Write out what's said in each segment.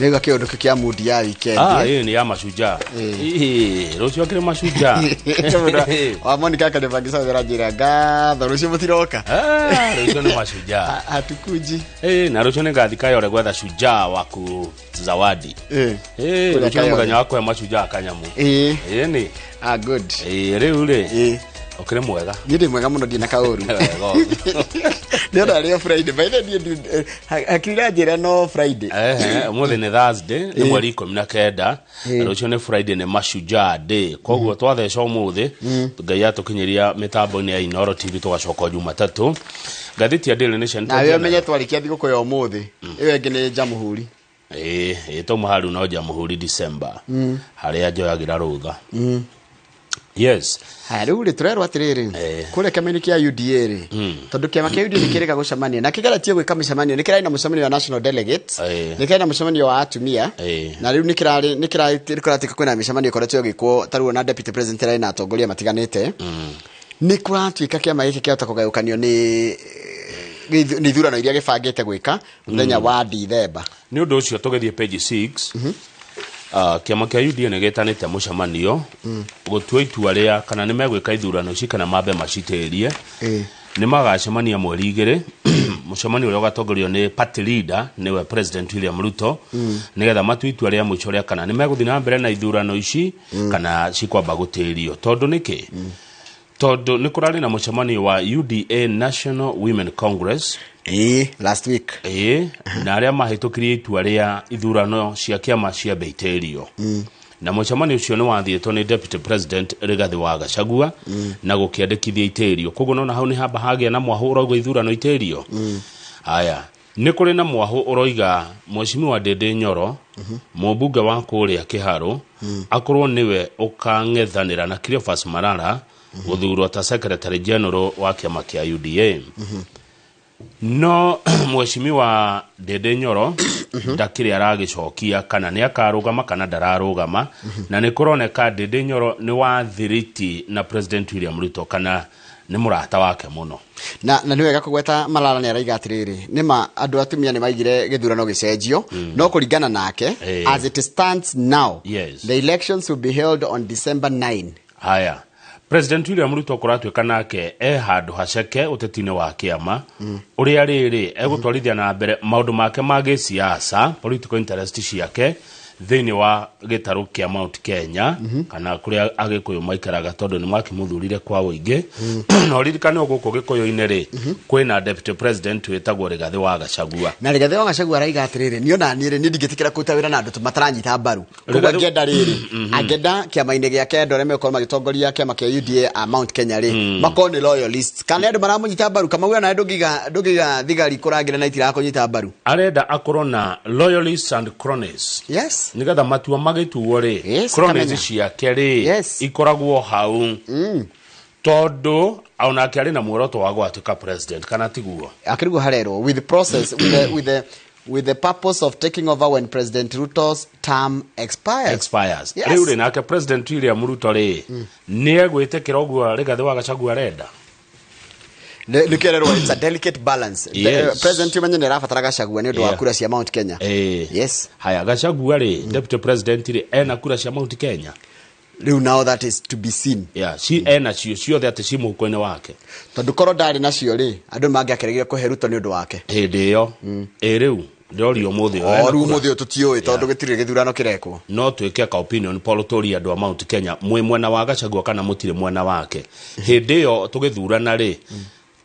Nĩgua kĩũndũ kĩu kĩa mood ya weekend. Ah, ĩĩ nĩ ya Mashujaa. Ĩĩ, rũciũ akĩrĩ Mashujaa. Wa Monica Karibangi njĩra ngatho rũciũ mũtiroka. Ah, rũciũ nĩ Mashujaa. Hatukuji. Ĩĩ, na rũciũ nĩ ngathi Kayole gwetha shujaa waku zawadi. Ĩĩ, Kũrĩa rũciũ nĩ Kayole. mũthenya wa kũhe mashujaa kanyamũ. Ĩĩ nĩ. Ah, good. Ĩĩ, rĩu rĩ. Ũkĩrĩ mwega? Niĩ ndĩ mwega mũno, ndirĩ na kaũru. Wega ũguo. Nĩ ona rĩo Friday. By the way, niĩ hakiri iranjĩra no Friday. Ehe, ũmũthĩ nĩ Thursday, nĩ mweri 19. Rũciũ nĩ Friday, nĩ Mashujaa Day. Koguo twatheca ũmũthĩ, Ngai atũkinyĩria mĩtambo-inĩ ya Inoro TV, tũgacoka o Jumatatũ. Ngathĩti ya Daily Nation. Nawe ũmenye twarĩkia thigũkũ ya ũmũthĩ, ĩyo ĩngĩ nĩ Jamhuri. Ĩĩ, ĩĩ, twauma haru no Jamhuri December, harĩa njoyagĩra rũtha. Yes. Haya, rĩu rĩ, tũrerwo atĩrĩrĩ, kũrĩa kĩama-inĩ kĩa UDA rĩ, tondũ kĩama kĩa UDA nĩ kĩrĩga gũcemania na kĩgeretie gwĩka mĩcemanio, nĩ kĩrarĩ na mũcemanio wa national delegates, nĩ kĩrarĩ na mũcemanio wa atumia, na rĩu nĩ kĩrarĩ nĩ kĩratuĩka kwĩna mĩcemanio ĩkoretwo ĩgĩkwo ta rĩu ona deputy president arĩ na atongoria matiganĩte. Nĩ kũratuĩka kĩama gĩkĩ kĩahota kũgayũkanio nĩ ithurano iria gĩbangĩte gwĩka mũthenya wa Dithemba. Nĩ ũndũ ũcio tũgĩthiĩ page 6, kĩama kĩa UDA nĩ gĩtanĩte mũcemanio gũtua itua rĩa kana nĩ megwĩka ithurano ici kana mambe macitĩrie. Nĩ magacemania mweri 2, mũcemanio ũrĩa ũgatongorio nĩ party leader, nĩwe President William Ruto, nĩgetha matue itua rĩa mũico rĩa kana nĩ megũthiĩ na mbere na ithurano ici kana cikwamba gũtĩrio. Tondũ nĩkĩ? Tondũ nĩ kũrarĩ na mũcemanio wa UDA National Women Congress. Ĩĩ, last week. Ĩĩ, na arĩa mahĩtũkirie itua rĩa ithurano cia kĩama ciambe itĩrio, na mũcemanio ũcio nĩ wathiĩtwo nĩ Deputy President Rigathĩ wa Gachagua na gũkĩandĩkithia itĩrio. Koguo nona hau nĩ hamba hagĩa na mwahũ ũrauga ithurano itĩrio. Haya, nĩ kũrĩ na mwahũ ũroiga Mheshimiwa Ndĩndĩ Nyoro, mũmbunge wa kũrĩa Kĩharũ, akorwo nĩwe ũkang'ethanĩra na Cleophas Malala gũthurwo ta Secretary General wa kĩama kĩa UDA. No Mheshimiwa Ndĩndĩ Nyoro ndakĩrĩ aragĩcokia kana nĩ akarũgama kana ndararũgama, na nĩ kũroneka Ndĩndĩ Nyoro nĩ wa thiriti na President William Ruto, kana nĩ mũrata wake mũno. Na nĩ wega kũgweta Malala nĩ araiga atĩrĩrĩ, nĩma andũ atumia nĩ maigire gĩthurano gĩcenjio, no kũringana nake, as it stands now, the elections will be held on December 9. Haya, President William Ruto kũratuĩka nake e handũ haceke ũteti-inĩ wa kĩama, ũrĩa rĩrĩ egũtwarithia na mbere maũndũ make ma gĩsiasa, political interest ciake thĩinĩ wa gĩtarũ kĩa Mount Kenya, kana kũrĩa Agĩkũyũ maikaraga, tondũ nĩ makĩmũthurire kwa ũingĩ. Na ũririkane o gũkũ Gĩkũyũ-inĩ rĩ, kwĩna deputy president wĩtagwo Rigathĩ wa Gachagua. Na Rigathĩ wa Gachagua araiga atĩrĩrĩ, niĩ ona niĩ rĩ, niĩ ndingĩtĩkĩra kũruta wĩra na andũ mataranyita mbaru. Koguo angĩenda rĩrĩ, angĩenda kĩama-inĩ gĩake andũ arĩa megũkorwo magĩtongoria kĩama kĩa UDA a Mount Kenya rĩ, makorwo nĩ loyalists kana nĩ andũ maramũnyita mbaru. Kamau, nawe ndũngĩiga thigari kũrangĩra na itirakũnyita mbaru. Arenda akorwo na loyalists and cronies, nigetha matua magĩtuo rĩ, cronies Kamenya. ciake rĩ, ikoragwo hau, tondũ onake arĩ na muoroto wa gwatuĩka president, kana tiguo? Akĩriguo harerwo with the process with the purpose of taking over when President Ruto's term expires. Expires. Yes. Rĩu rĩ, nake President William Ruto rĩ, nĩ egwĩtĩkĩra ũguo Rigathĩ wa Gachagua arenda? Nĩkĩrerwo it's a delicate balance. President umenye nĩ arabatara Gachagua nĩ ũndũ wa kura cia Mount Kenya. Haya, Gachagua rĩ, deputy president rĩ, ena kura cia Mount Kenya? Rĩu now that is to be seen. Yeah, ci ena cio ciothe atĩ ci mũhuko-inĩ wake? Tondũ korwo ndarĩ nacio rĩ, andũ nĩ mangĩakĩregire kũhe Ruto nĩ ũndũ wake. Hĩndĩ ĩyo ĩ rĩu ndĩroria ũmũthĩ ũyũ, ena O rĩu kura? Ũmũthĩ ũyũ tũtiũĩ, tondũ gĩtirĩ gĩthurano kĩrekwo. No twĩke ka opinion poll, tũrie andũ a Mount Kenya, mwĩ mwena wa Gachagua kana mũtirĩ mwena wake? Hĩndĩ ĩyo tũgĩthurana rĩ,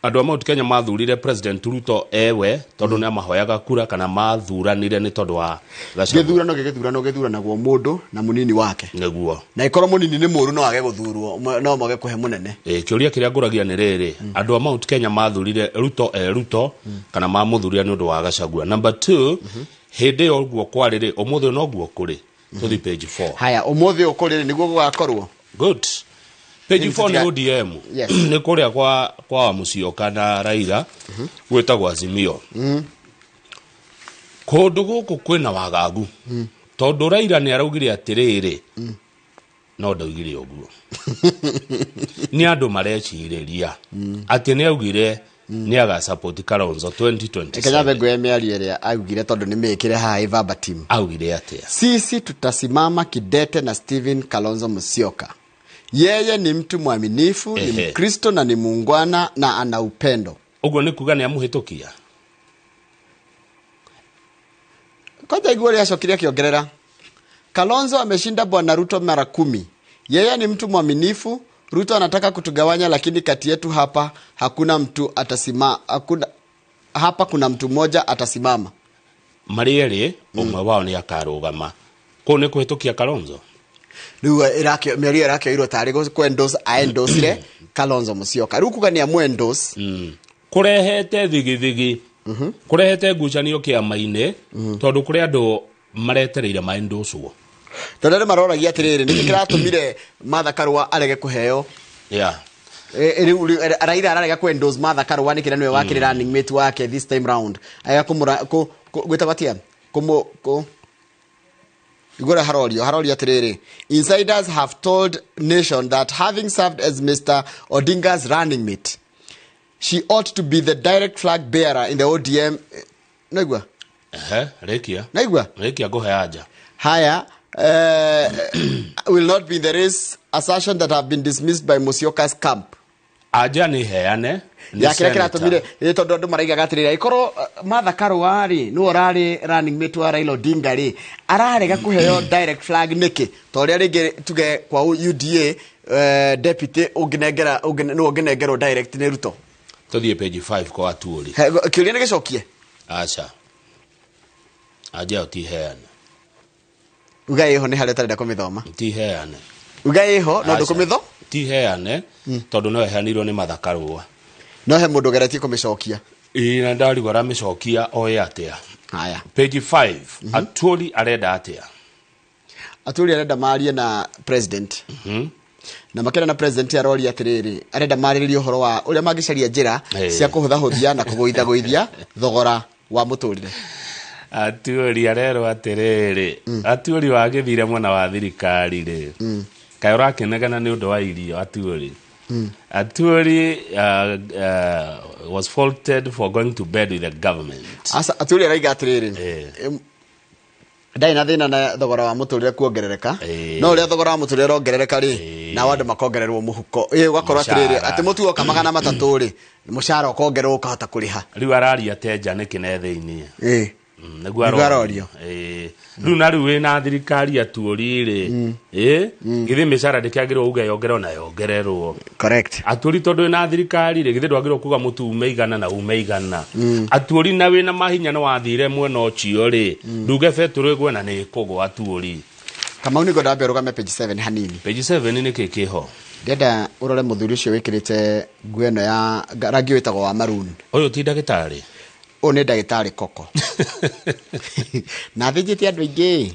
andũ a Mount Kenya mathurire President Ruto ewe tondũ nĩ amahoyaga kura, kana mathuranire nĩ tondũ wa Gachagua? Gĩthurano gĩgĩthurano gĩthuranagwo mũndũ na mũnini wake. Nĩguo. Na ĩkorwo mũnini nĩ mũru, no age gũthurwo, no mage kũhe mũnene. Ĩ, kĩũria kĩrĩa ngũragia nĩ rĩrĩ, andũ a Mount Kenya mathurire Ruto e Ruto kana mamũthurire nĩ ũndũ wa Gachagua? Number two, hĩndĩ ĩyo ũguo kwarĩ rĩ, ũmũthĩ noguo kũrĩ? Tũthi page 4. Haya, ũmũthĩ ũyũ kũrĩ rĩ, nĩguo gũgakorwo. Good. Page 4 nĩ ODM. Nĩ kũrĩa kwa Musyoka na Raila, gwĩtagwo Azimio. Kũndũ gũkũ kwĩna wagagu, tondũ Raila nĩ araugire atĩrĩrĩ, no ndaugire ũguo, nĩ andũ marecirĩria atĩ nĩ augire. Nĩ agasupport Kalonzo 2027. Kenya ngwe mĩario ĩrĩa augire tondũ nĩ mĩĩkĩre haha ĩ verbatim. Augire atĩa? Sisi tutasimama kidete na Stephen Kalonzo Musyoka. Yeye ni mtu mwaminifu, ni Mkristo na ni muungwana na ana upendo. Ũguo nĩ kuga nĩ amũhĩtũkia. Kwanza igua ũrĩa acokire akĩongerera. Kalonzo ameshinda Bwana Ruto mara 10. Yeye ni mtu mwaminifu. Ruto anataka kutugawanya, lakini kati yetu hapa hakuna mtu atasimama, hakuna hapa kuna mtu mmoja atasimama. Marĩ erĩ ũmwe wao nĩ akarũgama. Kũu nĩ kũhĩtũkia Kalonzo. Rĩu mĩario ĩrakĩoirwo tarĩ kũ-endorse aendorse Kalonzo Musyoka. Rĩu kuga nĩ amũ-endorse. Kũrehete thigithigi. Kũrehete ngucanio kĩama-inĩ tondũ kũrĩ andũ maretereire maendorsewo. Tondũ andũ maroragia atĩrĩrĩ, nĩkĩ kĩratũmire Martha Karua arege kũheo? Yeah. Rĩu Raila ararega kũ-endorse Martha Karua nĩkĩ na nĩwe wakĩrĩ running mate wake this time round. Arega kũmũra gwĩtagwo atĩa? Kũmũ kũ Igũrũ harorio atĩrĩrĩ, insiders have told Nation that having served as Mr. Odinga's running mate, she ought to be the direct flag bearer in the ODM. Naigua? Ehe, rĩkia. Naigua? Rĩkia ngũhe anja. Haya, will not be in the race, assertion that have been dismissed by Musyoka's camp. Anja nĩ heane. Ya kĩrĩa kĩratũmire tondũ andũ maraigaga atĩrĩrĩ, angĩkorwo Martha Karua rĩ nĩwe ũrarĩ running mate wa Raila Odinga rĩ, ararega kũheo direct flag nĩkĩ? Ta ũrĩa rĩngĩ tuge kwa UDA deputy ũngĩnengera nĩwe ũngĩnengerwo direct nĩ Ruto. Tũthiĩ page 5 kwa Atuoli. Kĩũria nĩ gĩcokie? Aca. Anja ĩyo ti heane. Uga ĩho nĩ harĩa ũtarenda kũmĩthoma. Ti heane. Uga ĩho no ndũkũmĩtho? Ti heane tondũ no ĩheanirwo nĩ Martha Karua. No he mũndũ ũgeretie kũmĩcokia. Ĩĩ, na ndarigwo aramĩcokia oĩ atĩa. Haya. Page 5. Atuoli arenda atĩa? Atuoli arenda marie na president. Na makĩria na president aroria atĩrĩrĩ, arenda marĩrĩrie ũhoro wa ũrĩa mangĩcaria njĩra cia kũhũthahũthia na kũgũithagũithia thogora wa mũtũrĩre. Atuoli arerwo atĩrĩrĩ, Atuoli wagĩthire mwena wa thirikari rĩ, kaĩ ũrakĩnegena nĩ ũndũ wa irio Atuoli. Atuoli was faulted for going to bed with the government. Asa Atuoli araiga atĩrĩrĩ, ndarĩ na thĩna na thogora wa mũtũrĩre kuongerereka, no ũrĩa thogora wa mũtũrĩre ũrongerereka rĩ, nao andũ makongererwo mũhuko. Ũgakorwo atĩrĩrĩ, atĩ mũtu woka 300 rĩ, mũcara ũkongererwo ũkahota kũrĩha. Rĩu araria tenja nĩkĩ ne thĩiniĩ? Nĩguo arorio. Rĩu na rĩu wĩna thirikari Atuoli rĩ, githĩ mĩcara ndĩkĩagĩrĩirwo uge yongererwo na yongererwo. Correct. Atuoli tondũ wĩna thirikari rĩ, githĩ ndwagĩrĩirwo kuga mũtu ume igana na ume igana. Atuoli na wĩna mahinya nĩ wathire mwena ũcio rĩ, nduge betũrũ ĩgwe na nĩ ĩkũgwa Atuoli. Kamau nĩ ngwenda wambe ũrũgame page 7 hanini. Page 7 nĩ kĩ kĩho? Ndĩrenda ũrore mũthuri ũcio wĩkĩrĩte nguo ĩno ya rangi wĩtagwo wa maroon. Ũyũ ti ndagĩtarĩ? Ũyũ nĩ ndagĩtarĩ Koko. Na athĩnjĩte andũ aingĩ.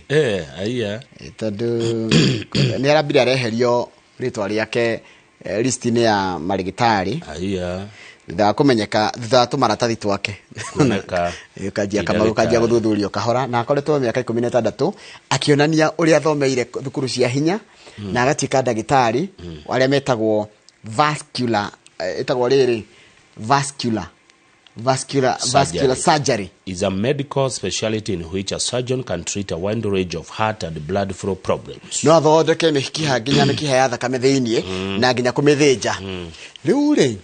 Aiya. Tondũ nĩ arambire areherio rĩtwa rĩake list-inĩ ya marĩgĩtarĩ. Aiya. Thutha wa kũmenyeka, thutha wa tũmaratathi twake. Kuoneka. Ũkanjia Kamau, ũkanjia gũthuthurio kahora, na akoretwo mĩaka 16 akĩonania ũrĩa athomeire thukuru cia hinya, na agatuĩka ndagĩtarĩ arĩa metagwo vascular, ĩtagwo rĩrĩ vascular. Vascular surgery is a medical specialty in which a surgeon can treat a wide range of heart and blood flow problems. No athondeke mĩkiha nginya mĩkiha ya thakame thĩiniĩ na nginya kũmĩthĩnja. Rĩu rĩ,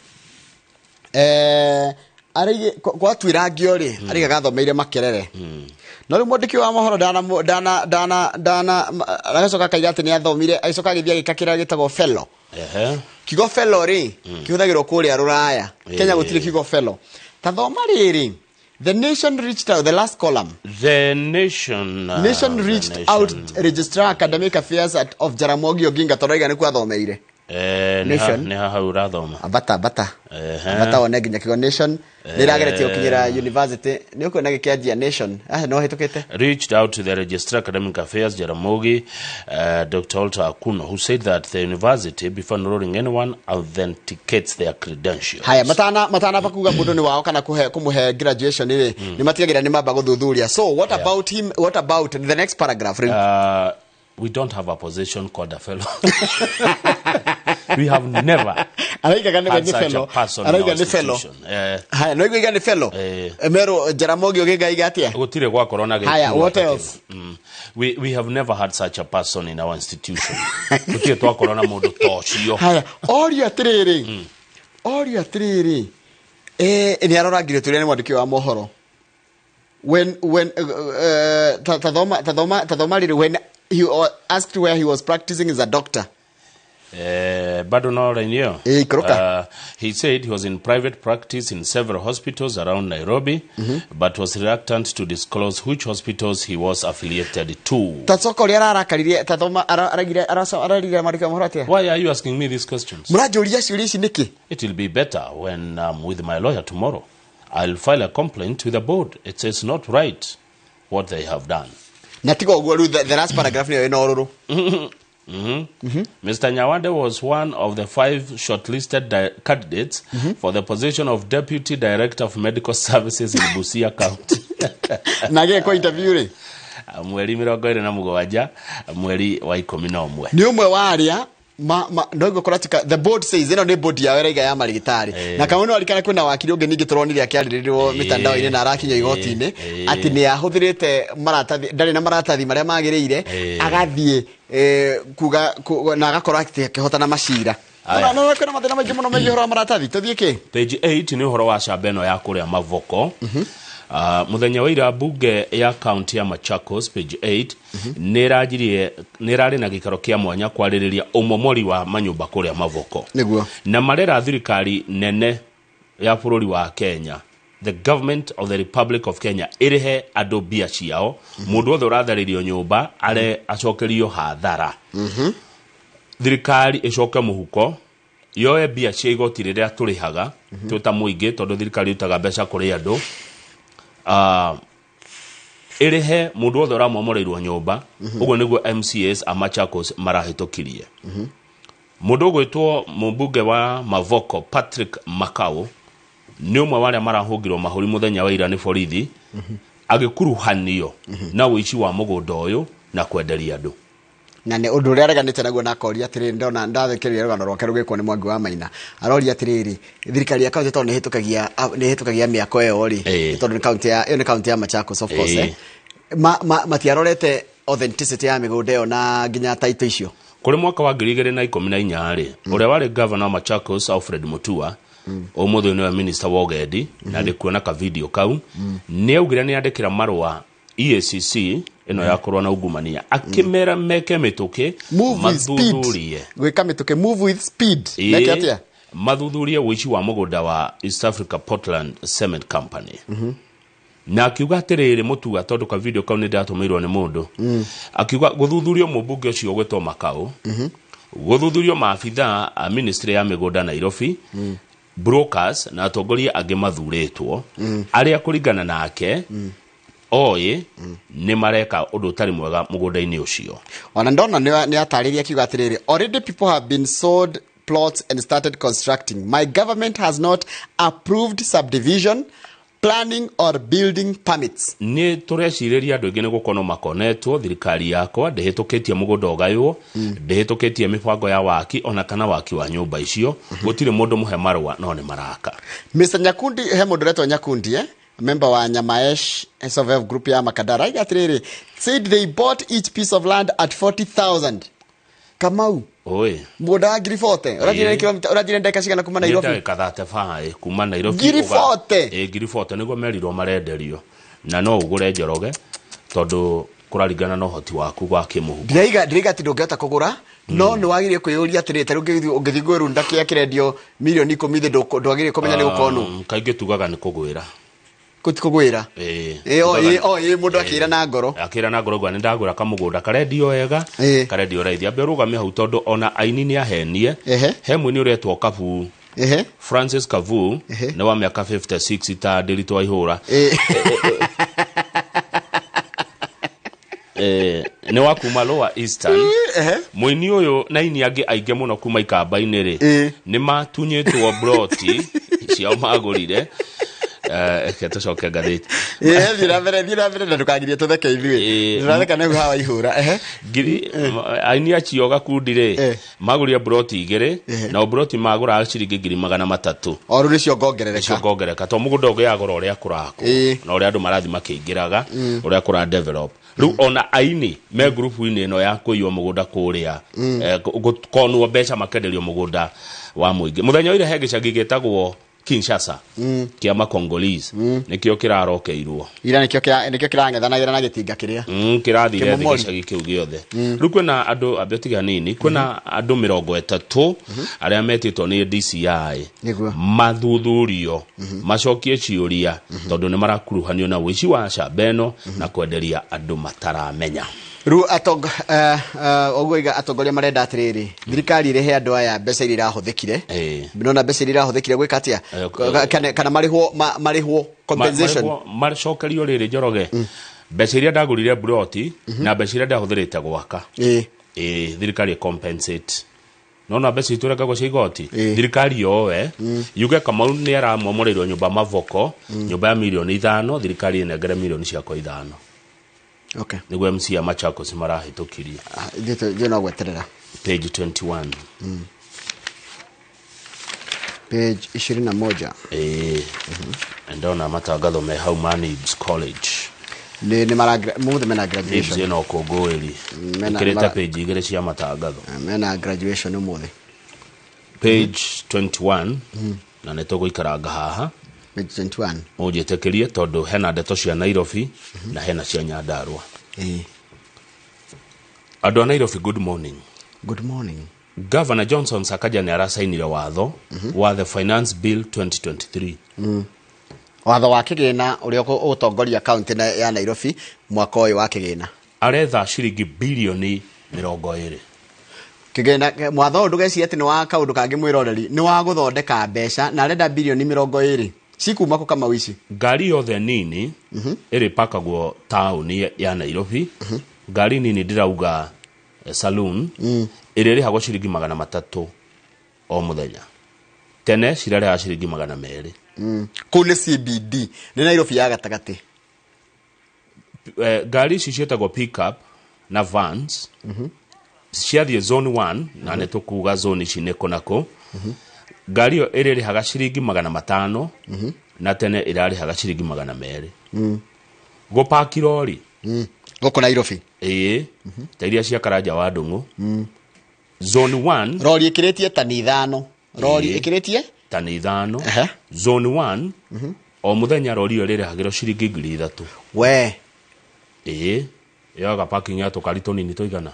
gwatuĩrangio rĩ, araiga gathomeire Makerere. No rĩu mwandĩki wa mohoro ndana agacoka akaiga atĩ nĩ athomire, agĩcoka agĩthiĩ agĩka kĩrĩa gĩtagwo fellow. Kiugo fellow rĩ, kĩhũthagĩrwo kũrĩa Rũraya. Kenya gũtirĩ kiugo fellow. Tathoma rĩrĩ, The Nation reached out, the last column. The Nation. Nation reached out Registrar Academic Affairs of Jaramogi Oginga tondũ aiga nĩkuo athomeire. Nĩ haha ũrathoma. Bata. Bata wone nginya kiugo Nation nĩrageretie gũkinyĩra university. Nĩ ũkuona gĩkĩanjia Nation. No hĩtũkĩte. Reached out to the Registrar Academic Affairs Jaramogi, Dr. Walter Akuno, who said that the university, before enrolling anyone, authenticates their credentials. Haya, matana bakuga mũndũ nĩ wao kana kũmũhe graduation rĩ, nĩ matigagĩra nĩ mamba gũthuthuria. So what about him? What about the next paragraph? We don't have a position called a fellow. We have never Araigaga nĩwe had nĩ such a fellow. person in Araiga our nĩ fellow. institution. Haya, no igaiga nĩ fellow. Merwo Jaramogi Oginga atia? Gũtirĩ gwakorwo na Haya, gĩturwa what ta kĩu. else? We have never had such a person in our institution. Gũtirĩ twakorwo na mũndũ ta ũcio. Haya, orio atiriri. Orio atiriri. Nĩ arorangire tũrĩa nĩ mwandĩki wa mohoro. When tathoma tathoma tathoma rĩrĩ, when he was asked where he was practicing as a doctor. Bado no line hiyo. Ikoroka. He said he was in private practice in several hospitals around Nairobi, but was reluctant to disclose which hospitals he was affiliated to. Tacoka ũrĩa ararakaririe, tathoma aragire ararire mwandĩki wa mohoro atĩa? Why are you asking me these questions? Mũranjũria ciũria ici nĩkĩ? It will be better when I'm with my lawyer tomorrow. I'll file a complaint with the board. It is not right what they have done. Na tiga ũguo rĩu the last paragraph nĩyo ĩna ũrũrũ. Mr. Nyawade was one of the five shortlisted candidates for the position of Deputy Director of Medical Services in Busia County. Na agĩkwo interview rĩ? Mweri 27 mweri wa 11. Nĩ ũmwe wa arĩa ma, ma, no kũratika the board says ĩno nĩ board yao ĩraiga ya marigitari. Na kamwe no arikana kwĩna wakiri ũngĩ ningĩ tũronire akĩarĩrĩrwo mĩtandao-inĩ na arakinya igoti-inĩ atĩ nĩ ahũthĩrĩte maratathi, ndarĩ na maratathi marĩa magĩrĩire, agathiĩ kuga na agakorwo atĩ akĩhotana macira. Aya. No kwĩna mathĩna maingĩ mũno megiĩ ũhoro wa maratathi. Tũthiĩ kĩ? Page 8 nĩ ũhoro wa camba ĩno ya kũrĩa Mavoko. Mũthenya wa ira mbunge ya kaunti ya Machakos, page 8, nĩ ĩranjirie, nĩ ĩrarĩ na gĩikaro kĩa mwanya kwarĩrĩria ũmomori wa manyũmba kũrĩa Mavoko. Nĩguo. Na marera thirikari nene ya bũrũri wa Kenya, the government of the Republic of Kenya, ĩrĩhe andũ mbia ciao. Mũndũ wothe ũratharĩrio nyũmba are acokerio hathara. Thirikari ĩcoke mũhuko yoe mbia cia igoti rĩrĩa tũrĩhaga twĩ ta mũingĩ, tondũ thirikari ĩrutaga mbeca kũrĩ andũ, ĩrĩhe mũndũ wothe ũramomoreirwo nyũmba. Ũguo nĩguo MCAs a Machakos marahĩtũkirie. Mũndũ ũgwĩtwo mũmbunge wa Mavoko Patrick Makau nĩ ũmwe wa arĩa marahũngirwo mahũri mũthenya wa ira nĩ borithi, agĩkuruhanio na ũici wa mũgũnda ũyũ na kwenderia andũ. Na nĩ ũndũ ũrĩa areganĩte naguo na akoria atĩrĩrĩ, ndona ndathikĩrĩria rũgano rwake rũgĩkwo nĩ Mwangi wa Maina, aroria atĩrĩrĩ, thirikari ya kaunti tondũ nĩ ĩhĩtũkagia mĩako ĩyo rĩ, tondũ nĩ kaunti ya ĩyo, nĩ kaunti ya Machakos of course, matiarorete authenticity ya mĩgũnda ĩyo na nginya title icio. Kũrĩ mwaka wa 2014 rĩ, ũrĩa warĩ governor wa Machakos Alfred Mutua, ũmũthĩ nĩwe minister wa ũgendi, na ndĩkuona ka video kau, nĩ augire nĩ andĩkĩra marũa EACC ĩno ya kũrũa na ungumania, akĩmera meke mĩtũkĩ Move with speed. Mathuthurie. Gwĩka mĩtũkĩ, move with speed. Meke atĩa? Mathuthurie ũici wa mũgũnda wa East Africa Portland Cement Company. Na akiuga atĩrĩrĩ, Mũtua, tondũ ka video kau nĩ ndatũmĩirwo nĩ mũndũ, akiuga gũthuthurio mũmbunge ũcio ũgwĩtwo Makau, gũthuthurio maabitha a ministry ya mĩgũnda Nairobi, brokers na atongoria angĩ mathurĩtwo arĩa kũringana nake oĩ nĩ mareka ũndũ ũtarĩ mwega mũgũnda-inĩ ũcio. Ona ndona nĩ atarĩria akiuga atĩrĩrĩ, "Already people have been sold plots and started constructing. My government has not approved subdivision planning or building permits." Nĩ tũrecirĩria andũ aingĩ nĩ gũkorwo makonetwo. Thirikari yakwa ndĩhĩtũkĩtie mũgũnda ũgaywo, ndĩhĩtũkĩtie mĩbango ya waki ona kana waki wa nyũmba icio. Gũtirĩ mũndũ mũhe marũa, no nĩ maraka. Mr Nyakundi, he mũndũ ũretwo Nyakundi, member wa Nyamaesh SOF group ya Makadara, aiga atĩrĩrĩ, said they bought each piece of land at 40,000. Kamau, Oi. Mũgũnda wa ngiri 40 ũranjĩre kilomita, ũranjĩre ndagĩka cigana kuma Nĩ Nairobi? Ndagĩka 35 kuma Nairobi. Ngiri 40? Ĩ, ngiri 40 nĩguo merirwo marenderio, na no ũgũre Njoroge tondũ kũraringana na ũhoti waku wa kĩmũhuko. Ndĩraiga atĩ ndũngĩhota kũgũra, no nĩ wagĩrĩire kwĩyũria atĩrĩrĩ, ta rĩu ũngĩthiĩ kwĩrunda kĩrĩa kĩrendio mirioni 10 thĩ, ndwagĩrĩire kũmenya nĩ gũkorwo nũ. Kaingĩ tugaga nĩ kũgwĩra. Kũti kũgwĩra. Ĩĩ. Ĩ, o, Tugaga ĩ, o, ĩ, mũndũ akĩra na ngoro. Akĩra na ngoro, nĩ ndagũra kamũgũnda karendio wega, karendio raithi. Ambe ũrũgame hau tondũ ona aini nĩ ahenie. He mũini ũretwo Kabu, Francis Kavu, nĩ wa mĩaka 56, ta ndĩritũ wa ihũra. Nĩ wa kuma Lower Eastern. Mũini ũyũ na aini angĩ aingĩ mũno kuma ikamba-inĩ rĩ, nĩ matunyĩtwo broti ciao magũrire. Reke tũcoke ngathĩti. Ĩĩ, thiĩ na mbere, thiĩ na mbere na ndũkagirie tũtheke ithuĩ. Tũratheka nĩguo hawa ihũra. Ehe. Ngiri aini acio gakundi rĩ, magũrire mburoti 2, na mburoti magũraga ciringi 300,000. O rĩu nĩcio ngongerereka. Nĩcio ngongereka to mũgũnda ũgĩaga goro ũrĩa kũrakwo na ũrĩa andũ marathiĩ makĩingĩraga, ũrĩa kũra develop. Rĩu ona aini me ngurubu-inĩ ĩno ya kũiywo mũgũnda kũrĩa, konwo mbeca makenderio mũgũnda wa mũingĩ. Mũthenya ũire he gĩcagi gĩtagwo Kinshasa kĩa Makongolese, nĩkĩo kĩrarokeirwo. Ira nĩkĩo nĩkĩo kĩrang'ethanagĩra na gĩtinga kĩrĩa. Kĩrathire thĩ. Kĩmomori. Gĩcagi kĩu gĩothe. Rĩu kwĩna andũ, ambe tiga nini, kwĩna andũ 30 arĩa metĩtwo nĩ DCI mathuthurio, macokie ciũria, tondũ nĩ marakuruhanio na ũici wa camba ĩno na kwenderia andũ mataramenya. Rĩu ũguo iga atongoria marenda atĩrĩrĩ, thirikari ĩrĩhe andũ aya mbeca iria irahũthĩkire. Nona mbeca iria irahũthĩkire gwĩka atĩa? Kana marĩhwo, marĩhwo compensation. Macokerio rĩrĩ, Njoroge, mbeca iria ndagũrire mburoti na mbeca iria ndahũthĩrĩte gwaka. Ĩĩ, thirikari compensate. Nona mbeca itũrengagwo cia igoti, thirikari yoe yuge Kamau nĩ aramomoreirwo nyũmba Mavoko, nyũmba ya mirioni 5, thirikari ĩnengere mirioni ciakwa 5. Nĩguo MC a Machakos marahĩtũkirie. Ah, ithuĩ no gweterera. Page 21. Page 21. Ĩĩ, ndona matangatho me hau ma Nibs College. Nĩ mara mũthĩ mena Nibs graduation. Ĩno ũkũngũĩri ĩkĩrĩte page 2 cia matangatho. Mena graduation ũmũthĩ. Page 21, na nĩ tũgũikaranga haha. Page 21. Ũnjĩtĩkĩrie tondũ hena ndeto cia Nairobi na hena cia Nyandarua. Andũ a Nairobi, good morning. Good morning. Governor Johnson Sakaja nĩ aracainire watho wa the Finance Bill 2023. Watho wa kĩgĩna ũrĩa ũgũtongoria kaunti ya Nairobi mwaka ũyũ wa kĩgĩna. Aretha ciringi bilioni 20. Kĩgĩna mwatho ũyũ, ndũgecirie atĩ nĩ wa kaũndũ kangĩ, mwĩroreri, nĩ wa gũthondeka mbeca, na arenda bilioni 20 cikuma kũ, Kamau, ici? Ngari yothe nini ĩrĩ pakagwo taũni ya Nairobi, ngari nini ndĩrauga, saloon, ĩrĩa ĩrĩhagwo ciringi 300 o mũthenya, tene cirarĩhaga ciringi 200. Kũu nĩ CBD, nĩ Nairobi ya gatagatĩ. Ngari ici ciĩtagwo pickup na vans ciathiĩ zone 1, na nĩ tũkuga zone ici nĩ kũ na kũ. Ngari ĩyo ĩrĩrĩhaga ciringi 500, na tene ĩrarĩhaga ciringi 200. Gũpaki rori Gũkũ Nairobi? Ĩĩ, ta iria cia Karanja wa Ndũng'ũ, zone 1. Rori ĩkĩrĩtie tani 5, rori ĩkĩrĩtie Tani 5. Zone 1, o mũthenya rori ĩyo ĩrĩrĩhagĩrwo ciringi 3000. We. Ĩĩ, yoga parking ya tũkari tũnini tũigana.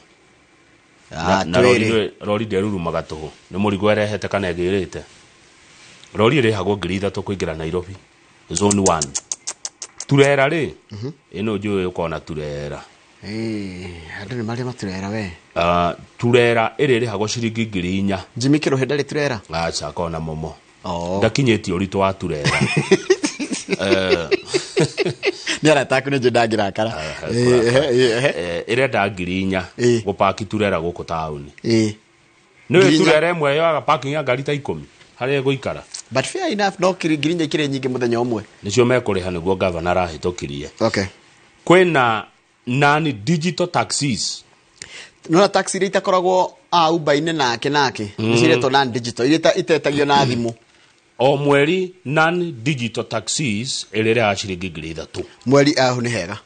Na Twĩrĩ. Rori ndĩrurumaga tũhũ, nĩ mũrigo ĩrehete kana ĩgĩrĩte. Rori ĩrĩhagwo 3000 kũingĩra Nairobi zone 1. Turera rĩ, ĩno njũĩ ũkona turera. Ĩĩ, andũ nĩ marĩ maturera we. Turera ĩrĩ ĩrĩhagwo ciringi 4000. Jimmy Kĩrũhĩ ndarĩ turera? Aca, kona momo. Ndakinyĩtie ũritũ wa turera. Nĩ arata aku, nĩ njũ ndangĩrakara. Ĩĩ, ehe, ĩĩ, ehe. Ĩrenda 4000 gũpaki turera gũkũ taũni. Nĩ 4000. Turera ĩmwe yoyaga parking ya ngari ta 10 harĩa ĩgũikara. But fair enough, no 4000 ikĩrĩ nyingĩ mũthenya ũmwe. Nĩcio mekũrĩha, nĩguo gavana arahĩtũkirie. Kwĩna nani digital taxis. Nona taxi iria itakoragwo a Uber-inĩ nake nĩ ciretwo non digital, iria itetagio na thimũ. O mweri non digital taxis ĩrĩrĩhaga ciringi 3000. Mweri ahu nĩ hega,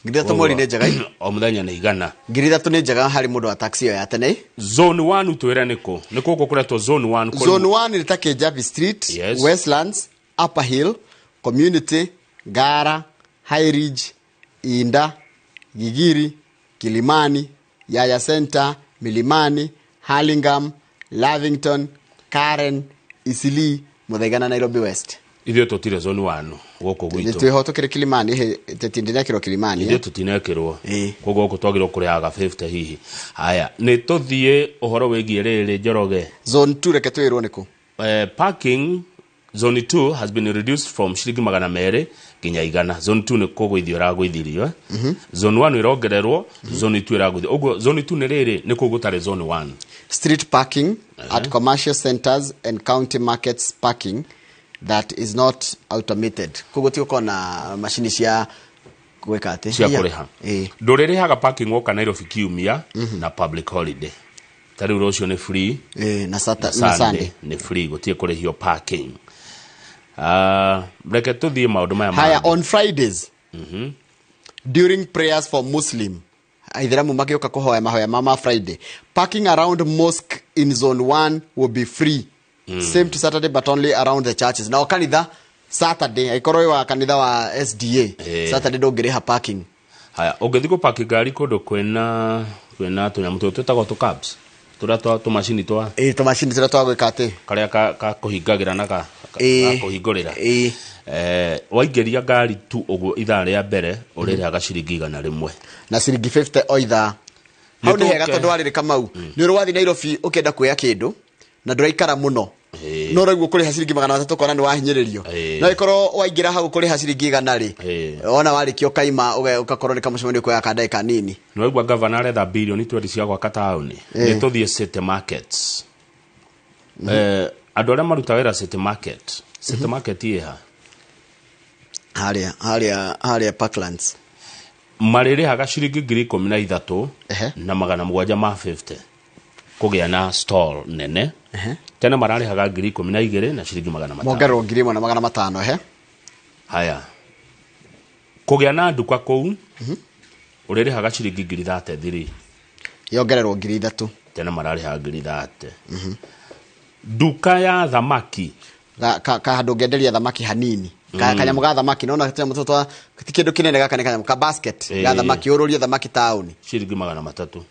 3000 mweri nĩ njega. O mũthenya nĩ 100. 3000 nĩ njega harĩ mũndũ wa taxi ĩyo ya tene. Zone 1, twĩre nĩkũ nĩ kũkũ kũretwo zone 1? Zone 1 nĩ ta Kijabi Street, Westlands, Upper Hill, Community, Ngara, High Ridge, Inda, Gigiri, Kilimani, Yaya Center, Milimani, Hurlingham, Lavington, Karen, Eastleigh, Muthaiga na Nairobi West. Ithuĩ tũtirĩ zone 1 gũkũ gwitũ. Twĩho tũkĩrĩ Kilimani, tũtindinekĩrwo Kilimani. Ithuĩ tũtinekĩrwo, koguo gũkũ twagĩrĩirwo kũrĩhaga 50 hihi. Haya, nĩ tũthiĩ ũhoro wĩgiĩ rĩrĩ, Njoroge. Zone 2, reke twĩrwo nĩkũ. Parking zone 2 has been reduced from ciringi 200 nginya 100. Zone 2 nĩ kũgũithio ĩragũithirio, eh? Zone 1 ĩrongererwo, zone 2 ĩragũithio. Ũguo zone 2 nĩ rĩrĩ, nĩ kũu gũtarĩ zone 1. Street parking at commercial centers and county markets, parking That is not automated. Koguo ti gũkorwo na macini cia gwĩka atĩ Cia kũrĩha. Ĩĩ. Ndũrĩrĩhaga parking woka Nairobi kiumia na public holiday. Ta rĩu rũciũ nĩ free. Ĩĩ, na na Sunday Sunday. Nĩ free, gũtirĩ kũrĩhio parking. Reke tũthiĩ maũndũ maya Haya, mangĩ. on Fridays during prayers for Muslim, aithiramu magĩũka kũhoya mahoya ma Friday, parking around mosque in zone 1 will be free. Same to Saturday, but only around the churches. Nao kanitha Saturday, angĩkorwo wĩ wa kanitha wa SDA, Saturday ndũngĩrĩha parking. Haya, ũngĩthiĩ gũpaki ngari kũndũ kwĩna tũnyamũ tũtũ twĩtagwo tũ cabs, tũrĩa twa tũmacini twa Ĩĩ, tũmacini tũrĩa twa gwĩka atĩ karĩa ka kũhingagĩra na ka kũhingũrĩra. Waingĩria ngari tu ũguo ithaa rĩa mbere ũrĩrĩhaga ciringi 100. Na ciringi 50 o ithaa. Hau nĩ hega, Nĩtũke. tondũ warĩrĩ Kamau, nĩ ũrĩ wathiĩ Nairobi ũkĩenda kuoya kĩndũ na ndũraikara mũno, no ũraigua kũrĩha ciringi 300 kona nĩ wahinyĩrĩrio. No ĩkorwo waingĩra hau kũrĩha ciringi 100 rĩ, wona warĩkia ũkaima ũgakorwo nĩ kamũcemanio kuoya ka ndagĩka nini. Nĩwaigua gavana aretha birioni 20 cia gwaka taũni. Nĩ tũthiĩ city markets. Andũ arĩa maruta wĩra city market, city market ĩha? Harĩa Parklands. Marĩrĩhaga ciringi 13,750 kũgĩa na stall nene. Tene mararĩhaga 12,500 na ciringi 500. Mongererwo 1,500, ehe. Haya, kũgĩa na nduka kũu ũrĩrĩhaga ciringi 33,000. Yongererwo 3,000. Tene mararĩhaga 30,000. Nduka ya thamaki. Ka handũ ũngĩenderia thamaki hanini. Kanyamũ ga thamaki, nona tũnyamũ tũtũ ti kĩndũ kĩnene, gaka nĩ kanyamũ ka basket ga thamaki, ũrũrie thamaki taũni. Ciringi 300.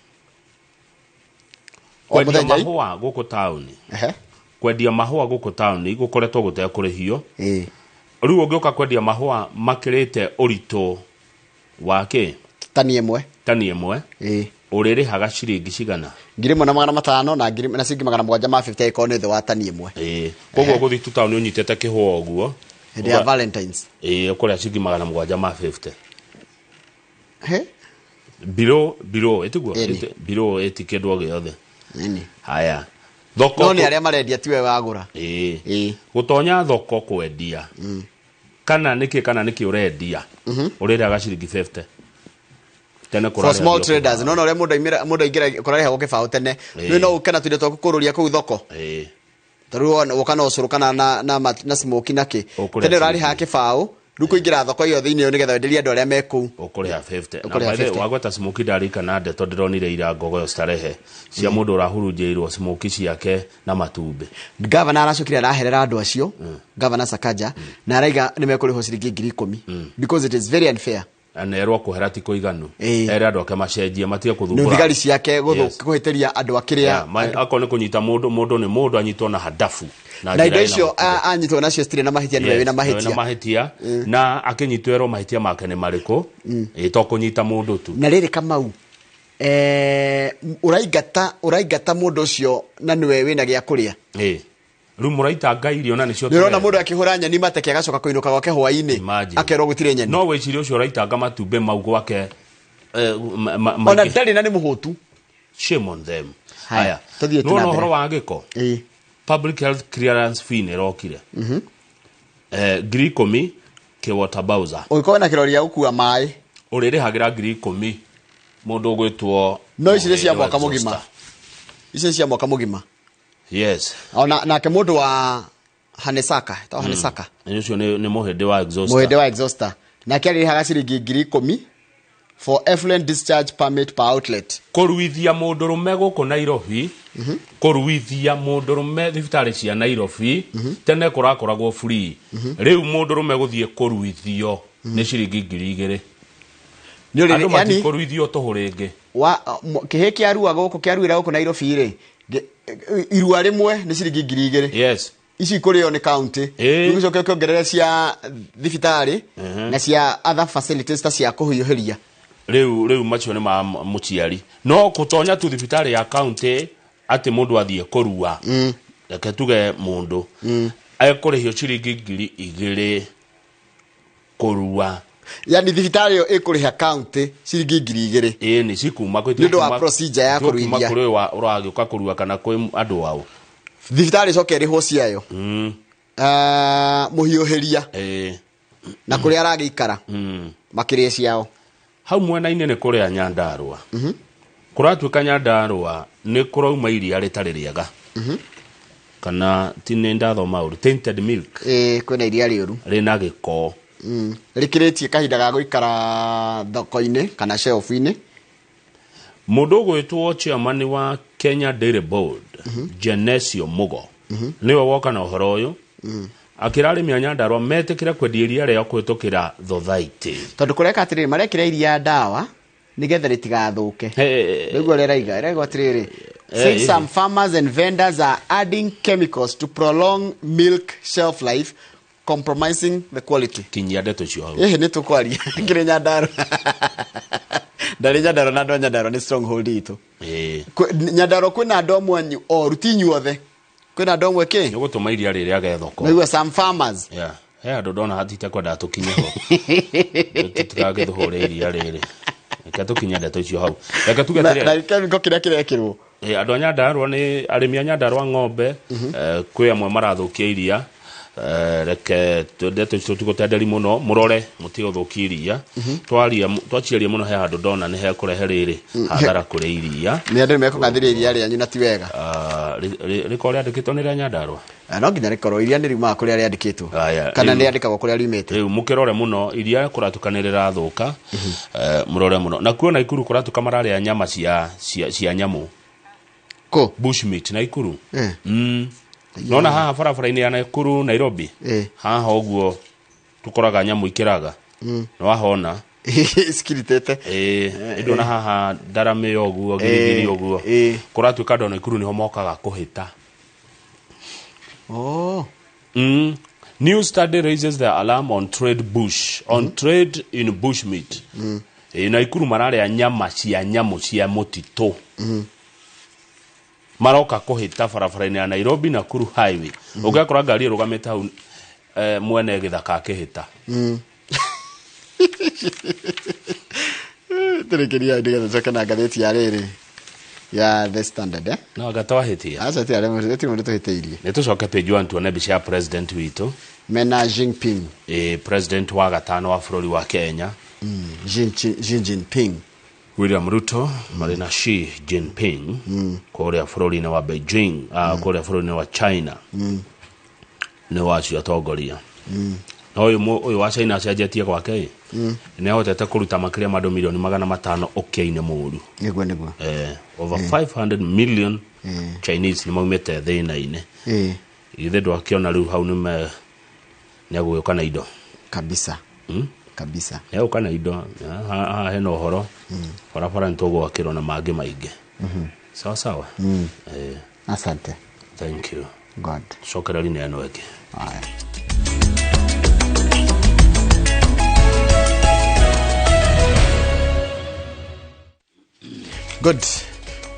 O Kwendia mũthenya i? Mahũa gũkũ taũni. Kwendia mahũa gũkũ taũni gũkoretwo gũtekũrĩhio. Rĩu ũngĩũka kwendia mahũa makĩrĩte ũritũ wa kĩ? Tani 1. Tani 1. Ũrĩrĩhaga ciringi cigana? 1,500 na ngiri na ciringi 750 angĩkorwo nĩ thĩ wa tani 1. Ĩĩ, koguo gũthiĩ tu taũni ũnyitĩte kĩhũa ũguo hĩndĩ ya Valentines. Ĩĩ, ũkũrĩa ciringi 750. He? Below ĩtiguo? Ĩni. Below ĩti kĩndũ o gĩothe. Ĩni. Haya, thoko. No nĩ arĩa marendia, tiwe wagũra. Ĩĩ. Gũtonya thoko kwendia kana nĩkĩ ũrendia, ũrĩrĩhaga ciringi 50. Tene For small kũrarĩhagio traders. kĩbaũ. No ũrĩa mũndũ aimĩra, mũndũ aingĩra kũrarĩhagwo kĩbaũ tene. Rĩu no ũke na tũindo twaku kũrũria kũu thoko. Ta rĩu woka na ũcũrũ kana na smoky na kĩ. Ũkũrĩa Tene ũrarĩhaga ciringi. kĩbaũ, rĩu kũingĩra thoko ĩyo thĩinĩ nĩgetha wenderie andũ arĩa me kũu. Ũkũrĩha 50. Na Ũkũrĩha by the way, 50. wagweta smoky, ndarikana ndeto ndĩronire ira Ngogoyo Starehe cia mũndũ ũrahurunjĩirwo smoky ciake na matumbĩ. Gavana aracokire araherera andũ acio, Gavana Sakaja, na araiga nĩ mekũrĩhwo ciringi 10,000 because it is very unfair. Anerwo kũhera ti kũiganu. Ere andũ ake macenjie, matige Nĩ kũthumbũra thigari ciake Yes. kũhĩtĩria andũ a kĩrĩa. Yeah, akorwo nĩ kũnyita mũndũ, mũndũ nĩ mũndũ, anyitwo na hadafu Na njĩra indo ĩna icio mũtugo. anyitwo nacio citirĩ na mahĩtia, nĩwe wĩna Yes, mahĩtia. wĩna mahĩtia, na akĩnyitwo erwo mahĩtia make nĩ marĩkũ. Ĩ to kũnyita mũndũ tu. Na rĩrĩ, Kamau, ũraingata mũndũ ũcio na nĩwe wĩna gĩa kũrĩa. Ĩ, rĩu mũraitanga irio na nĩcio Nĩ ũrona tũrenda. mũndũ akĩhũra nyeni mateke, agacoka kũinũka gwake hwaĩ-inĩ, Imagine. akerwo gũtirĩ nyeni. No wĩcirie ũcio ũraitanga matumbĩ mau gwake Ona maingĩ. ndarĩ na nĩ mũhũtu. Shame on them. Haya, Haya, tũthiĩ tu nĩwona na mbere. ũhoro wa gĩko, public health clearance fee nĩ ĩrokire, 10,000 kĩ water bowser. Ũngĩkorwo na kĩrori gĩa gũkua maĩ, Ũrĩrĩhagĩra 10,000 mũndũ ũgwĩtwo No ici nĩ cia Mũhĩndĩ wa mwaka mũgima. exhauster. Ici nĩ cia mwaka mũgima. Yes. Ona nake mũndũ wa Hanesaka ta Hanesaka. Ũcio nĩ mũhĩndĩ wa exhauster. Mũhĩndĩ wa exhauster, nake arĩrĩhaga ciringi 10,000 for effluent discharge permit per outlet. Kũruithia mũndũrũme gũkũ Nairobi, kũruithia mũndũrũme thibitarĩ cia Nairobi, tene kũrakoragwo free, rĩu mũndũrũme gũthiĩ kũruithio nĩ ciringi 2,000. Nĩ ũrĩ Andũ yani matikũruithio tũhũ rĩngĩ. Wa kĩhĩ kĩa rua gũkũ, kĩa ruĩra gũkũ Nairobi rĩ, irua rĩmwe nĩ ciringi 2,000. Ici ikũrĩo nĩ county. Rĩu ũcoke ũkĩongerere cia thibitarĩ na cia other facilities ta cia kũhiũhĩria. Rĩu macio nĩ ma mũciari, no kũtonya tu thibitarĩ ya county atĩ mũndũ athiĩ kũrua, reke tuge mũndũ ekũrĩhio ciringi 2,000 kũrua. Yani thibitarĩ ĩyo ĩkũrĩha county ciringi 2,000. Ĩĩ, nĩ cikuma. Nĩ ũndũ wa procedure ya kũruithia. Kũrĩ ũyũ ũragĩũka kũrua kana kwĩ andũ ao. Thibitarĩ ĩcoke ĩrĩhwo ciayo. Mũhiũhĩria na kũrĩa aragĩikara makĩrĩa ciao. Hau mwena-inĩ nĩ kũrĩa Nyandarũa. Kũratuĩka Nyandarũa nĩ kũrauma iria rĩtarĩ rĩega. Kana ti nĩ ndathoma ũru, tainted milk. Kwĩna iria rĩũru. Rĩna gĩko. Rĩkĩrĩtie kahinda ga gũikara thoko-inĩ kana shelf-inĩ. Mũndũ ũgwĩtwo chairman wa Kenya Dairy Board, Genesio Mugo, nĩwe woka na ũhoro ũyũ. Akĩra arĩmi a Nyandarũa metĩkĩre kwendia iria rĩao kũhĩtũkĩra thothaitĩ. Tondũ kũreka atĩrĩrĩ, marekĩra iria ndawa nĩgetha rĩtigathũke. Nĩguo rĩraiga, rĩraiga atĩrĩrĩ, since some farmers and vendors are adding chemicals to prolong milk shelf life, compromising the quality. Kinyia ndeto icio hau. Ĩhĩ nĩ tũkwaria kĩrĩ Nyandarũa. Ndarĩ Nyandarũa na andũ a Nyandarũa nĩ stronghold itũ. Nyandarũa kwĩna andũ amwe anyu oru, ti inyuothe. Kwĩna andũ amwe kĩ? Nĩ gũtũma iria rĩrĩa thoko. Naigua some farmers. Yeah. He andũ ndona hatite kwenda tũkinye ho. Tũtigagĩthũhũre iria rĩrĩ. Reke tũkinye ndeto icio hau. Reke tuge Na atĩrĩrĩ. na kĩmĩko kĩrĩa kĩrekĩrwo. Andũ a Nyandarũa nĩ arĩmi a Nyandarũa ng'ombe, kwĩ amwe marathũkia iria. Reke ndeto icio tũtigũtenderi mũno, mũrore mũtige gũthũkia iria. Twaria twaciaria mũno he handũ ndona nĩ hekũrehe rĩrĩ hathara kũrĩ iria. Nĩ andũ nĩmekũgathĩrĩria iria rĩanyu na ti wega. Rĩkorwo rĩandĩkĩtwo nĩ rĩa Nyandarũa. No nginya rĩkorwo iria nĩ riumaga kũrĩa rĩandĩkĩtwo. Aya, Kana nĩ rĩandĩkagwo kũrĩa riumĩte. Rĩu mũkĩrore mũno iria kũratuka nĩ rĩrathũka. Mũrore mũno. Na kuo Naikuru kũratuka mararĩa nyama cia nyamũ. Kũ? Bushmeat Naikuru. Nona haha barabara-inĩ ya Nakuru Nairobi. Haha ũguo tũkoraga nyamũ ikĩraga. Nĩ wahona. Cikiritĩte. Ndona haha ndarame ũguo, girigiri ũguo. Kũratuĩka andũ a Naikuru nĩho mokaga kũhĩta. New study raises the alarm on trade bush, on trade in bushmeat. Naikuru mararĩa nyama cia nyamũ cia mũtitũ. Maroka kũhĩta barabara-inĩ ya Nairobi Nakuru highway. Ũngĩakora ngari ĩrũgamĩte hau, mwene gĩthaka akĩhĩta. Tũrĩkĩria nĩgetha tũcoke na ngathĩti ya rĩrĩ ya The Standard, eh? No, anga twahĩtia. Aca, ti arĩa mũndũ, ti mũndũ tũhĩtĩirie. Nĩ tũcoke page 1 tuone mbica ya president witũ. Mena Jinping. President wa gatano wa bũrũri wa Kenya. Xi Jinping. William Ruto marĩ na Xi Jinping kũrĩa bũrũri-inĩ wa Beijing, kũrĩa bũrũri-inĩ wa China. Nĩ wacio atongoria. Na ũyũ wa China acenjetie gwake ĩ. Nĩ ahotete kũruta makĩria ma andũ mirioni 500 ũkĩa-inĩ mũru. Nĩguo, nĩguo. Over 500 million Chinese nĩ maumĩte thĩna-inĩ. Ithe ndwakĩona rĩu hau nĩ agũgĩũka na indo. Kabisa. Kabisa. Nĩ agũka na indo. Haha hena ũhoro. Barabara nĩ tũgwakĩrwo na mangĩ maingĩ. Sawa sawa. Asante. Thank you. God. Cokereri nĩ ĩno ĩngĩ. Aya. Good.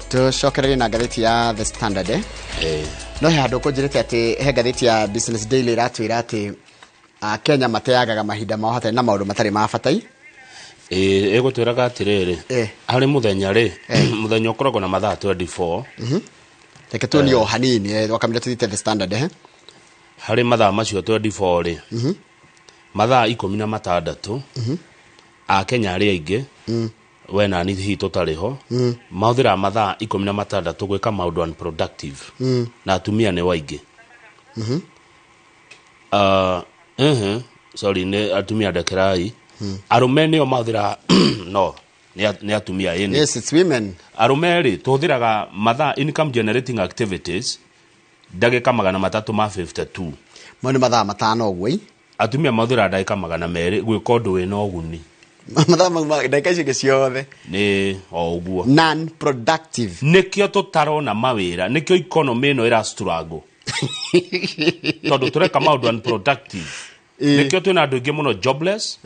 Tũcokererie na ngathĩti ya The Standard, eh? No he handũ kũnjĩrĩte atĩ he ngathĩti ya Business Daily ĩratwĩra atĩ Kenya mateangaga mahinda mao hatarĩ na maũndũ matarĩ ma bata. Ĩgũtwĩraga atĩrĩrĩ, harĩ mũthenya rĩ, mũthenya ũkoragwo na mathaa 24. Reke tuonie o hanini, wakamĩra tũthiĩte The Standard, eh? Harĩ mathaa macio 24 rĩ, mathaa 16, Akenya arĩa aingĩ, we na niĩ hihi tũtarĩ ho, mahũthĩraga mathaa 16 gwĩka maũndũ unproductive. Na atumia nĩ waingĩ. Sorry, nĩ atumia ndekerai. Arũme nĩo mahũthĩraga, no, nĩ atumia ĩni. Yes, it's women. Arũme rĩ, tũhũthĩraga mathaa income generating activities ndagĩka 352. Mau nĩ mathaa 5 ũguo, ĩ? Atumia mahũthĩraga ndagĩka 200 gwĩka ũndũ wĩna ũguni. Mathaa mau ndagĩka icio ingĩ ciothe. Nĩ o ũguo. Non-productive. Nĩkĩo tũtarona mawĩra, nĩkĩo economy ĩno ĩra struggle. Tondũ tũreka maũndũ unproductive. Nĩkĩo twĩna andũ aingĩ mũno jobless,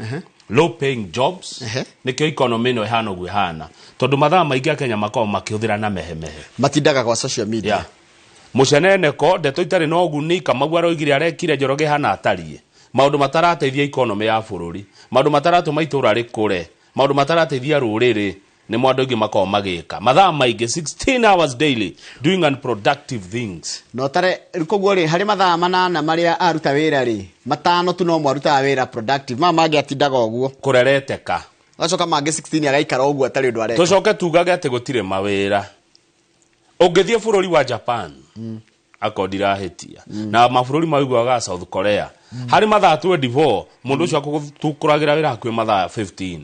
low paying jobs. Nĩkĩo economy ĩno ĩhana ũguo ĩhana. Tondũ mathaa maingĩ a Kenya makoragwo makĩhũthĩra na mehemehe. Matindaga kwa social media. Yeah. Mũceneneko, ndeto itarĩ na ũguni, Kamau aroigire arekire Njoroge hana atariĩ. Maũndũ matarateithia economy ya bũrũri, maũndũ mataratũma itũũra rĩkũre, maũndũ matarateithia rũrĩrĩ. Nĩmo andũ aingĩ makoragwo magĩka mathaa maingĩ, 16 hours daily doing unproductive things. Na ũtare koguo rĩ, harĩ mathaa 8 marĩa aruta wĩra rĩ, 5 tu no mwarutaga wĩra productive, maya mangĩ atindaga ũguo. Kũrereteka. Agacoka mangĩ 16 agaikara ũguo atarĩ ũndũ areka. Tũcoke tugage atĩ gũtirĩ mawĩra. Ũngĩthiĩ bũrũri wa Japan, akorwo ndirahĩtia, na mabũrũri maiguaga South Korea, harĩ mathaa 24 mũndũ ũcio akũgũtukũragĩra wĩra hakuhĩ mathaa 15.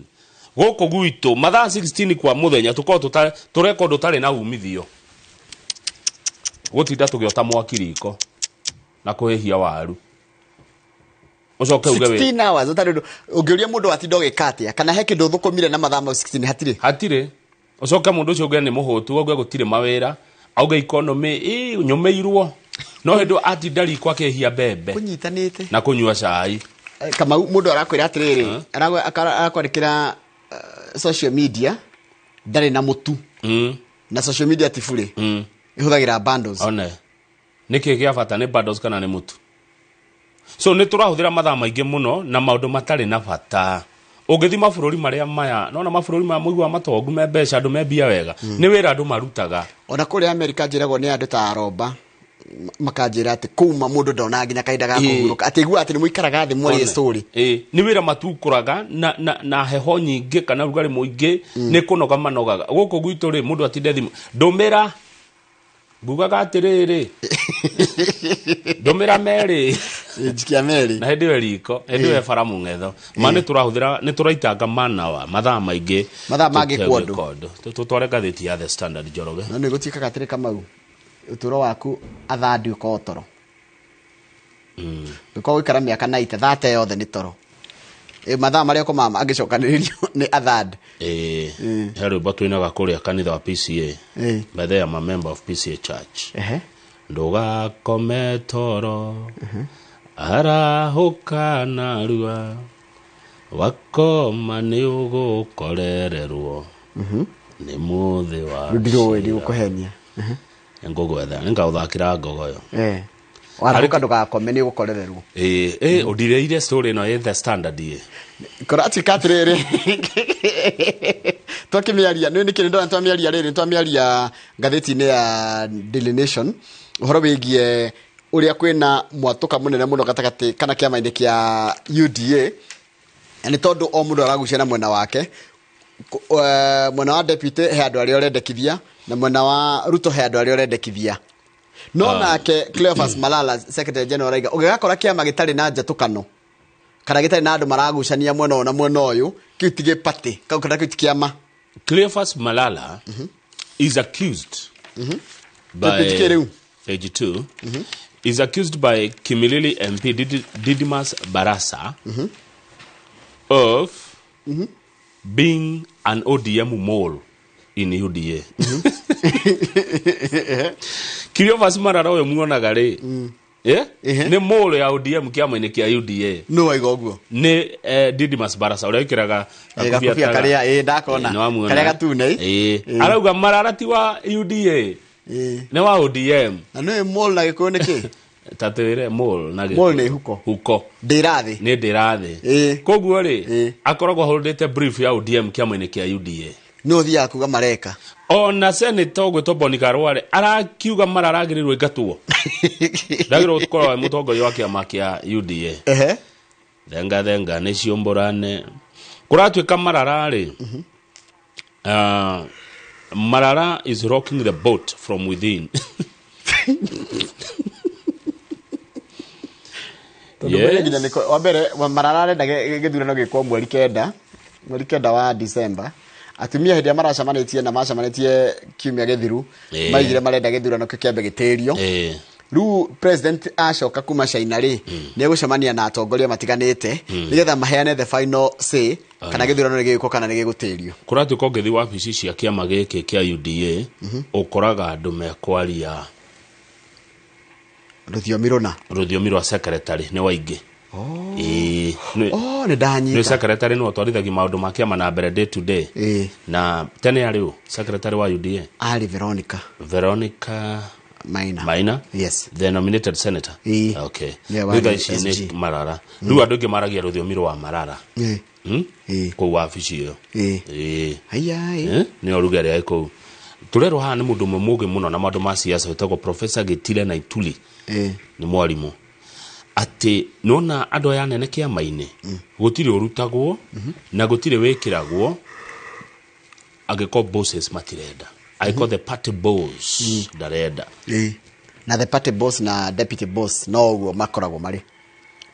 Gũkũ gwitũ mathaa 16 kwa mũthenya tũkorwo tũreka ũndũ ũtarĩ na umithio, gũtinda tũgĩota mwaki riko na kũhĩhia waru, ũcoke uge wĩ 16 hours ũtarĩ ũndũ. Ũngĩũria mũndũ atinda ũgĩka atĩa, kana he kĩndũ ũthũkũmire na mathaa mau 16, hatirĩ. Hatirĩ. Ũcoke mũndũ ũcio uge nĩ mũhũtu, auge gũtirĩ mawĩra, auge economy ĩ nyũmĩirwo, no hĩndĩ atinda riko akĩhia mbembe. Kũnyitanĩte. Na kũnyua cai. Kamau, mũndũ arakwĩra atĩrĩrĩ, arakwandĩkĩra social media ndarĩ na mũtu. Na social media ti bure. Ĩhũthagĩra bundles. One nĩkĩ gĩa bata, nĩ bundles kana nĩ mũtu? So nĩ tũrahũthĩra mathaa maingĩ mũno na maũndũ matarĩ na bata. Ũngĩthiĩ mabũrũri marĩa maya, nona mabũrũri maya mũigua matongu, me mbeca, andũ me mbia wega, nĩ wĩra andũ marutaga. Ona kũrĩa Amerika njĩragwo nĩ andũ ta aromba, makanjĩra atĩ kuma mũndũ ndona nginya kahinda ga kũhurũka, atĩ iguaga atĩ nĩ mũikaraga thĩ mwarie story. Nĩ wĩra matukũraga na heho nyingĩ kana rugarĩ mũingĩ, nĩ kũnoga manogaga. Gũkũ gwitũ rĩ, mũndũ atinde thimũ, ndũmĩra, ngugaga atĩrĩrĩ, ndũmĩra merĩ. Njikia merĩ. Na hĩndĩ ĩyo riko, hĩndĩ ĩyo bara mũng'etho ma nĩ tũrahũthĩra, nĩ tũraitanga manawa mathaa maingĩ. Mathaa mangĩ tũtegwĩka kwa ũndũ. Ũndũ. Tũtware ngathĩti ya The Standard, Njoroge. No nĩ gũtuĩkaga atĩrĩ, Kamau, ũtũũro waku athandi ũkorwo toro. Ũkorwo gũikara mĩaka 90, thate yothe nĩ toro. Mathaa marĩa ũkomaga angĩcokanĩrĩrio nĩ athandi. He rwĩmbo twinaga kũrĩa kanitha wa PCA. By the way, I'm a member of PCA Church. Ndũgakome toro, arahũka narua, wakoma nĩ ũgũkorererwo nĩ mũthĩ wa Rĩu ndiũĩ, cira. Ndigũkũhenia. Ngũgwetha, nĩngaũthakĩra ngogoyo. Warahũka ndũgakome nĩ ũgũkorererwo. Ũndirĩire story ĩno ĩ The Standard ĩ. Kũratuĩka atĩrĩrĩ, twakĩmĩaria nĩ nĩkĩ ndona twamĩaria rĩrĩ, twamĩaria ngathĩti-inĩ ya Daily Nation ũhoro wĩgiĩ ũrĩa kwĩna mwatũka mũnene mũno gatagatĩ kana kĩama-inĩ kĩa UDA, na nĩ tondũ o mũndũ aragucia na mwena wake. Mwena wa deputy he andũ arĩa ũrendekithia, na mwena wa Ruto he andũ arĩa ũrendekithia. No nake Cleophas Malala, secretary general, araiga ũngĩgakora kĩama gĩtarĩ na njatũkano kana gĩtarĩ na andũ maragucania mwena ũyũ na mwena ũyũ, kĩu ti gĩpatĩ, kau kana kĩu ti kĩama. Cleophas Malala is accused by Page kĩ rĩu? Page 2. Is accused by Kimilili MP Didmus Barasa of being an ODM mole in UDA. Cleophas Malala ũyũ muonaga rĩ, nĩ mole ya ODM kĩama-inĩ kĩa UDA. Nũ waiga ũguo? Nĩ Didmus Barasa ũrĩa wĩkĩraga gakobia karĩa, ndakona. Nĩ wamuona. Karĩa gatune, ĩ? Arauga Malala ti wa UDA. Nĩ wa ODM. Na nĩ mole na Gĩkũyũ nĩ kĩ? Ta twĩre mole na Gĩkũyũ. Mole nĩ huko. Huko. Ndĩrathĩ. Nĩ ndĩrathĩ. Koguo rĩ, akoragwo holdete brief ya ODM kĩama-inĩ kĩa UDA. Nĩ ũthiaga kuga mareka. Ona senator ũgwĩtwo Boni Khalwale arakiuga Malala agĩrĩirwo aingatwo. Ndagĩrĩirwo gũkorwo e mũtongoria wa kĩama kĩa UDA. Thenga thenga nĩ ciũmbũrane. Kũratuĩka Malala rĩ, Malala is rocking the boat from within. Tondũ mwene nginya nĩ wa mbere, wa Malala arenda gĩthurano gĩkwo mweri 9 wa December. Atumia hĩndĩ ĩrĩa maracemanĩtie na macemanĩtie kiumia gĩthiru, maigire marenda gĩthurano kĩu kĩambe gĩtĩrio. Rĩu president acoka kuma China rĩ, nĩ egũcemania na atongoria matiganĩte nĩgetha maheane the final say kana gĩthurano nĩ gĩgwĩkwo kana nĩ gĩgũtĩrio. Kũratuĩka ũngĩthiĩ wabici cia kĩama gĩkĩ kĩa UDA, ũkoraga andũ mekwaria rũthiomi rũna. Rũthiomi rwa secretary nĩ waingĩ. Oh, nĩ ndanyita. Nĩ secretary nĩwe ũtwarithagia maũndũ ma kĩama na mbere day to day. Na tene arĩ ũ secretary wa UDA? Arĩ Veronica. Veronica Maina. Maina? Yes. The nominated senator. Okay. Yeah, Rĩu thaa warĩ ici nĩ SG. Malala. Rĩu andũ aingĩ maragia rũthiomi rwa Malala. Kũu wabici ĩyo. Ĩĩ. Haiya ĩ. Nĩ Oruge arĩ kũu. Tũrerwo haha nĩ mũndũ ũmwe mũgĩ mũno na maũndũ ma siasa wĩtagwo Professor Gĩtire na Ituli, nĩ mwarimũ, atĩ nona andũ aya anene kĩama-inĩ gũtirĩ ũrutagwo na gũtirĩ wĩkĩragwo angĩkorwo bosses matirenda, angĩkorwo the party boss ndarenda. Ĩĩ. Na the party boss na deputy boss no ũguo makoragwo marĩ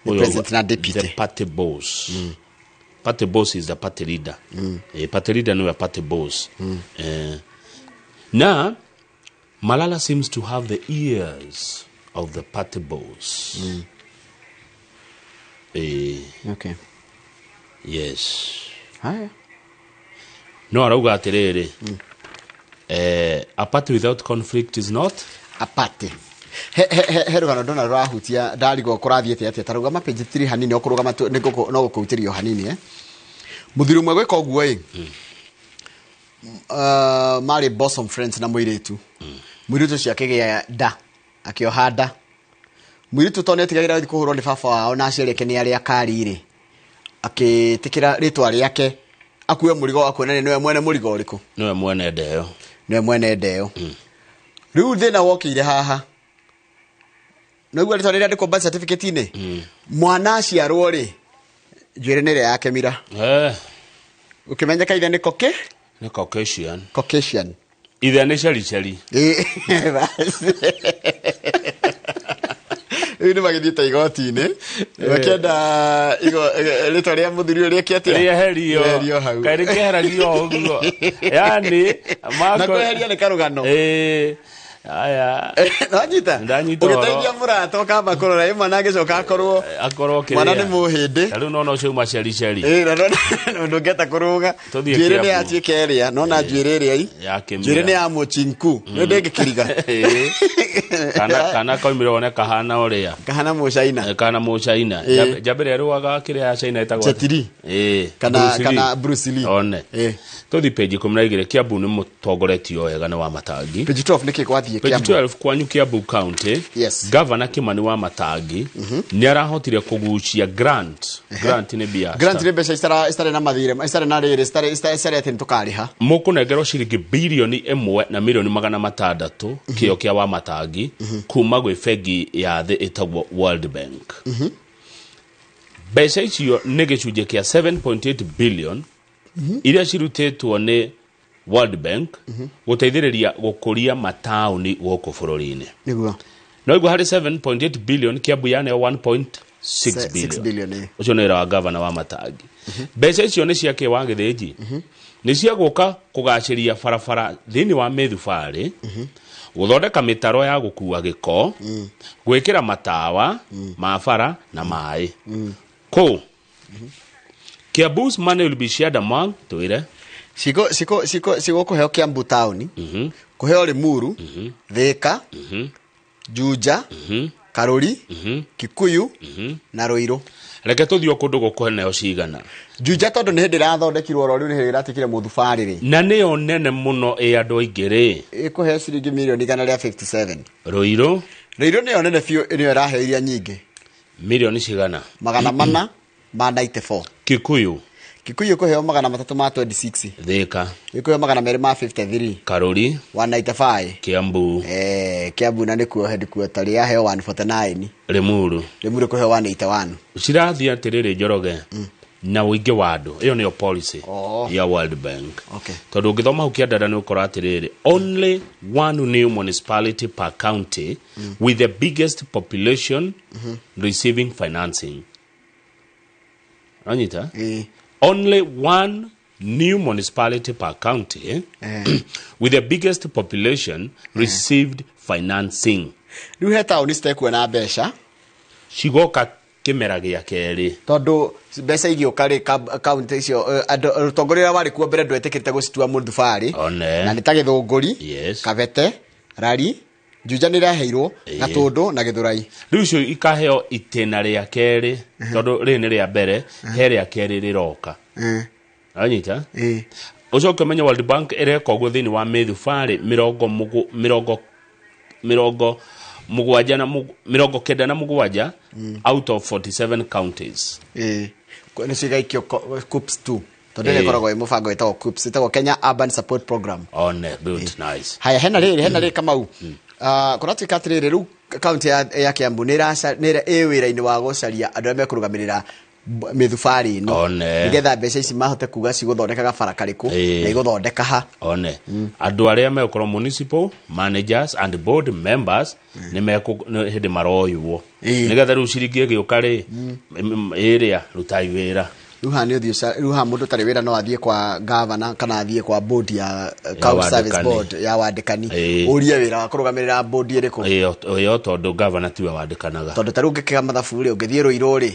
the Ũyũ president na the deputy. Party boss, party boss is the party leader. Party leader niwe party boss. Na Malala seems to have the ears of the party boss. Yes. Haya. No arauga atiriri, a party without conflict is not a party. He rũgano ndona rũrahutia, ndarigwo kũrathiĩte atĩa. Ta rũgama page 3 hanini, o kũrũgama tu no gũkũhutĩrio hanini, eh. Mũthuri ũmwe gwĩka ũguo ĩ, marĩ bosom friends na mũirĩtu. Mũirĩtu ũcio akĩgĩa nda, akĩoha nda. Mũirĩtu tondũ nĩetigagĩra gũthiĩ kũhũrwo nĩ baba wao na aciari ake nĩ arĩa akari rĩ, akĩtĩkĩra rĩtwa rĩake akue mũrigo wa kuonania nĩwe mwene mũrigo ũrĩkũ. Niwe mwene ndeyo. Nĩwe mwene ndeyo. Rĩu thĩna wokĩire haha, nĩguo rĩtwa rĩrĩa rĩandĩkwo birth certificate-inĩ, mwana aciarwo rĩ, njuĩrĩ nĩ ĩrĩa yake mira, ũkĩmenyeka ithe nĩ koke Nĩ Caucasian. Caucasian. Ithe nĩ cericeri. Ĩĩ, basi. Rĩu nĩ magĩthiĩte igoti-inĩ makĩenda rĩtwa rĩa mũthuri ũyũ rĩeke atĩa? Rĩeherio. Rĩeherio hau. Kaĩ rĩkĩeheragio ũguo yani? Na kweheria nĩ karũgano. Ĩĩ, aya. Nanyita. Ndanyita ũhoro. Ũgĩteithia mũrata ũkamba kũrora ĩ mwana angĩcoka akorwo akorwo kĩrĩa. Mwana nĩ mũhĩndĩ. Ta rĩu nona ũcio uma cericeri. Ĩĩ, na ndũngĩhota kũrũga. Tũthiĩ Njuĩrĩ nĩ Kiambu. yatuĩka ĩrĩa nona njuĩrĩ ĩrĩa i Ya kĩmira. njuĩrĩ nĩ ya mũchinku nĩ ndĩngĩkĩriga. Ĩĩ. Kana koimire one kahana ũrĩa. Kahana mũcaina. Kana mũchaina. Ĩĩ. Njambĩrĩ ĩrũaga kĩrĩa ya China ĩtagwo Jet Li. Ĩĩ. Kana Bruce Lee. Kana Bruce Lee. One. Ĩĩ. Tũthi page 12. Kiambu nĩ mũtongoretio wega nĩ wa Matangi. Page 12 nĩkĩ gwathiĩ Page Kiambu? 12, kwanyu Kiambu County. Governor Kimani wa Matangi nĩ arahotire kũgucia grant. Grant nĩ mbia. Grant nĩ mbeca citarĩ na mathirĩ, citarĩ na rĩrĩ, citarĩ atĩ nĩ tũkarĩha. Mũkũnengerwo ciringi 1.6 birioni kĩo kĩa wa Matangi kuma gwĩ bengi ya thĩ ĩtagwo World Bank. Mbeca icio nĩ gĩcunjĩ kĩa 7.8 billion iria cirutĩtwo nĩ World Bank gũteithĩrĩria gũkũria mataũni gũkũ bũrũri-inĩ. No igua harĩ 7.8 billion, Kiambu yaneo 1.6 6 billion. Billion, ĩĩ. Ũcio nĩ wĩra wa gavana wa Matangi. Mbeca icio nĩ ciake wa Gĩthĩnji, nĩ cia gũka kũgacĩria barabara thĩinĩ wa mĩthubarĩ, gũthondeka mĩtaro ya gũkua gĩko, gwĩkĩra matawa ma bara na maĩ kũ. Kiambu's money will be shared among, twĩre. Ciko ciko ciko cigũkũheo Kiambu taũni, kũheo Limuru, Thika, Juja, Karuri, Kikuyu na Ruiru. Reke tũthiĩ o kũndũ gũkũheneo cigana. Juja tondũ nĩ hĩndĩ ĩrathondekirwo oro rĩu, nĩ hĩndĩ ĩratuĩkire mũthubarĩ rĩ. Na nĩyo nene mũno ĩ andũ aingĩ rĩ. Ĩkũheo ciringi mirioni 157. Ruiru? Ruiru nĩyo nene biũ, nĩyo ĩraheo iria nyingĩ. Mirioni cigana? 494. Kikuyu? Kikuyu ĩkũheo 326. Thika? Ĩkũheo 253. Karuri? 195. Kiambu? Kiambu na nĩkuo headquarter rĩ yaheo 149. Limuru? Limuru ĩkũheo 181. Cirathiĩ atĩrĩrĩ, Njoroge, na ũingĩ wa andũ. Ĩyo nĩyo policy ya World Bank. Tondũ ũngĩthoma hau kĩandara nĩ ũkora atĩrĩrĩ, only one new municipality per county with the biggest population receiving financing. Anyita? Ĩĩ. Only one new municipality per county with the biggest population received financing. Rĩu he taũni citekuona mbeca. Cigoka kĩmera gĩa kerĩ. Tondũ mbeca igĩũka rĩ, kaunti icio, andũ, ũtongoria ũrĩa warĩ kuo mbere ndwetĩkĩrĩte gũcitua mũthubarĩ. One. Na nĩ ta Gĩthũngũri, Kabete, Rari, Juja nĩ ĩraheirwo, Gatũndũ na Gĩthũrai. Rĩu icio ikaheo itĩna rĩa kerĩ, tondũ rĩrĩ nĩ rĩa mbere, he rĩa kerĩ rĩroka. Anyita? Ĩĩ. Ũcoke ũmenye World Bank ĩreka ũguo thĩinĩ wa mĩthubarĩ mĩrongo mĩrongo mũgwanja na 97 out of 47 counties. Ĩĩ. Nĩcio igaikio CUPS 2 tondũ nĩ ĩkoragwo ĩ mũbango wĩtagwo CUPS, ĩtagwo Kenya Urban Support Program. One good, nice. Haya, hena rĩrĩ Kamau, kũratuĩka atĩrĩrĩ, rĩu kaunti ya Kiambu nĩ ĩ wĩra-inĩ wa gũcaria andũ arĩa mekũrũgamĩrĩra mĩthubarĩ ĩno nĩgetha mbeca ici mahote kuga cigũthondeka gabara karĩkũ na igũthondeka ha. One andũ arĩa megũkorwo municipal managers and board members nĩ hĩndĩ maroywo nĩgetha rĩu ciringi ĩgĩũka rĩ ĩrĩa rutai wĩra. Rĩu haha nĩ ũthiĩ, rĩu haha mũndũ ũtarĩ wĩra no athiĩ kwa governor kana athiĩ kwa board ya county service board ya wandĩkani, ũrie wĩra wa kũrũgamĩrĩra board ĩrĩkũ. Ĩyo tondũ governor tiwe wandĩkanaga. Tondũ ta rĩu ũngĩkĩra mathabu rĩ, ũngĩthiĩ Rũirũ rĩ,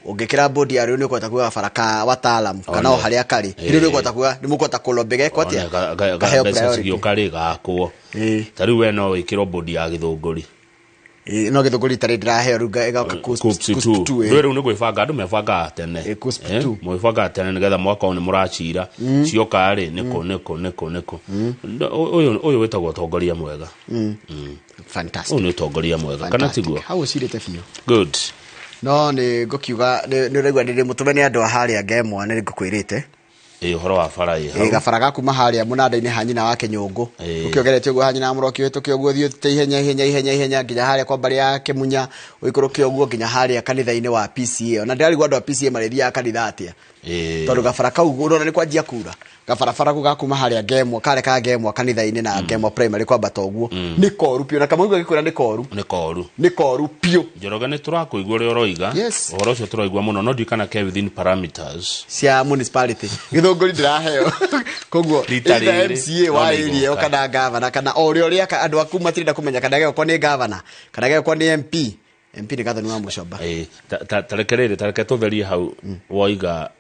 ũngĩkĩra board ya Rũirũ nĩ ũkũhota kuga bara ka wataalam kana o harĩa karĩ, rĩu nĩ ũkũhota kuga nĩ mũkũhota kũlobege kwa atĩa kaheo priority gĩũka rĩ gakwo. Ta rĩu we no wĩkĩrwo board ya Gĩthũngũri. No Gĩthũngũri tarĩ ndĩraheo rĩu ĩgoka CUPS 2. Rĩu nĩ gwĩbanga andũ mebangaga tene, mwĩbangaga tene nĩgetha mwaka ũyũ nĩ mũracira cioka rĩ nĩkũ nĩkũ nĩkũ nĩkũ. Ũyũ wĩtagwo ũtongoria mwega. Fantastic. Ũyũ nĩ ũtongoria mwega kana tiguo? Hau ũcirĩte biũ. Good. No nĩ ngũkiuga nĩ ũraigua ndĩ mũtũme nĩ andũ a harĩa Ngemwa nĩ ngũkwĩrĩte ũhoro wa bara ĩ hau. Gabara gaku maharĩa mũnanda-inĩ ha nyina wake Nyũngũ, ũkĩongerete ũguo ha nyina wa Mũroki ũhĩtũke ũguo ũthiĩte ihenya ihenya ihenya ihenya nginya harĩa kwa mbarĩ ya Kĩmunya, ũikũrũke ũguo nginya harĩa kanitha-inĩ wa PCA. Ona ndĩrarigwo andũ a PCA marĩthiaga kanitha atĩa, tondũ gabara kau ũrona nĩ kwanjia kura, gabarabara kau ga kuma harĩa Ngemwa, karĩa ka Ngemwa kanitha-inĩ na Ngemwa primary kwambata ũguo nĩ koru biũ, na Kamau gĩkwĩra nĩ koru, nĩ koru, nĩ koru biũ. Njoroge nĩ tũrakũigua ũrĩa ũroiga, ũhoro ũcio tũraigua mũno, no ndikana ke within parameters cia municipality. Gĩthũngũri ndĩraheo koguo either MCA wa area ĩyo kana governor kana o ũrĩa ũrĩa andũ aku matirenda kũmenya kana gegũkorwo nĩ governor kana gegũkorwo nĩ MP. MP nĩ Gathoni wa Mũcomba. Tareke rĩrĩ, tareke tũtherie hau woiga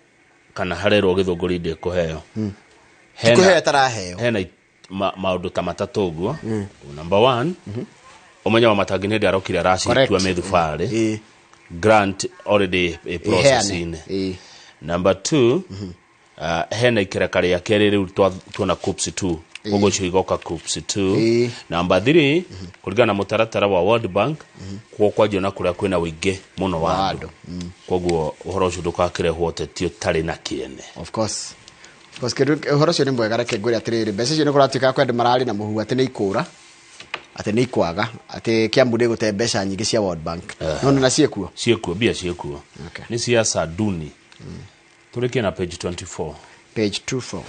kana harerwo Gĩthũngũri ndĩkũheo. Kũheo taraheo. Hena maũndũ ta matatũ ũguo. Number 1, ũmenyo wa Matangi nĩ hĩndĩ arokire aracitua mĩthubarĩ. Grant already a processing. Number 2, hena ikereka rĩa kerĩ rĩu tuona CUPS 2, koguo icio igoka CUPS 2. Number 3, kũringana na mũtaratara wa World Bank, kuo kwanjia na kũrĩa kwĩna ũingĩ mũno wa andũ, koguo ũhoro ũcio ndũgakĩrehwo ũteti ũtarĩ na kĩene. Of course. Of course, ũhoro ũcio nĩ mwega. Reke ngwĩre atĩrĩrĩ, mbeca icio nĩ kũratuĩka kwĩ andũ mararĩ na mũhuhu atĩ nĩ ikũra, atĩ nĩ ikwaga, atĩ Kiambu nĩ gũte mbeca nyingĩ cia World Bank. No na ciĩkuo, ciĩkuo, mbia ciĩkuo. Nĩ siasa duni. Tũrĩkie na page 24. Page 24.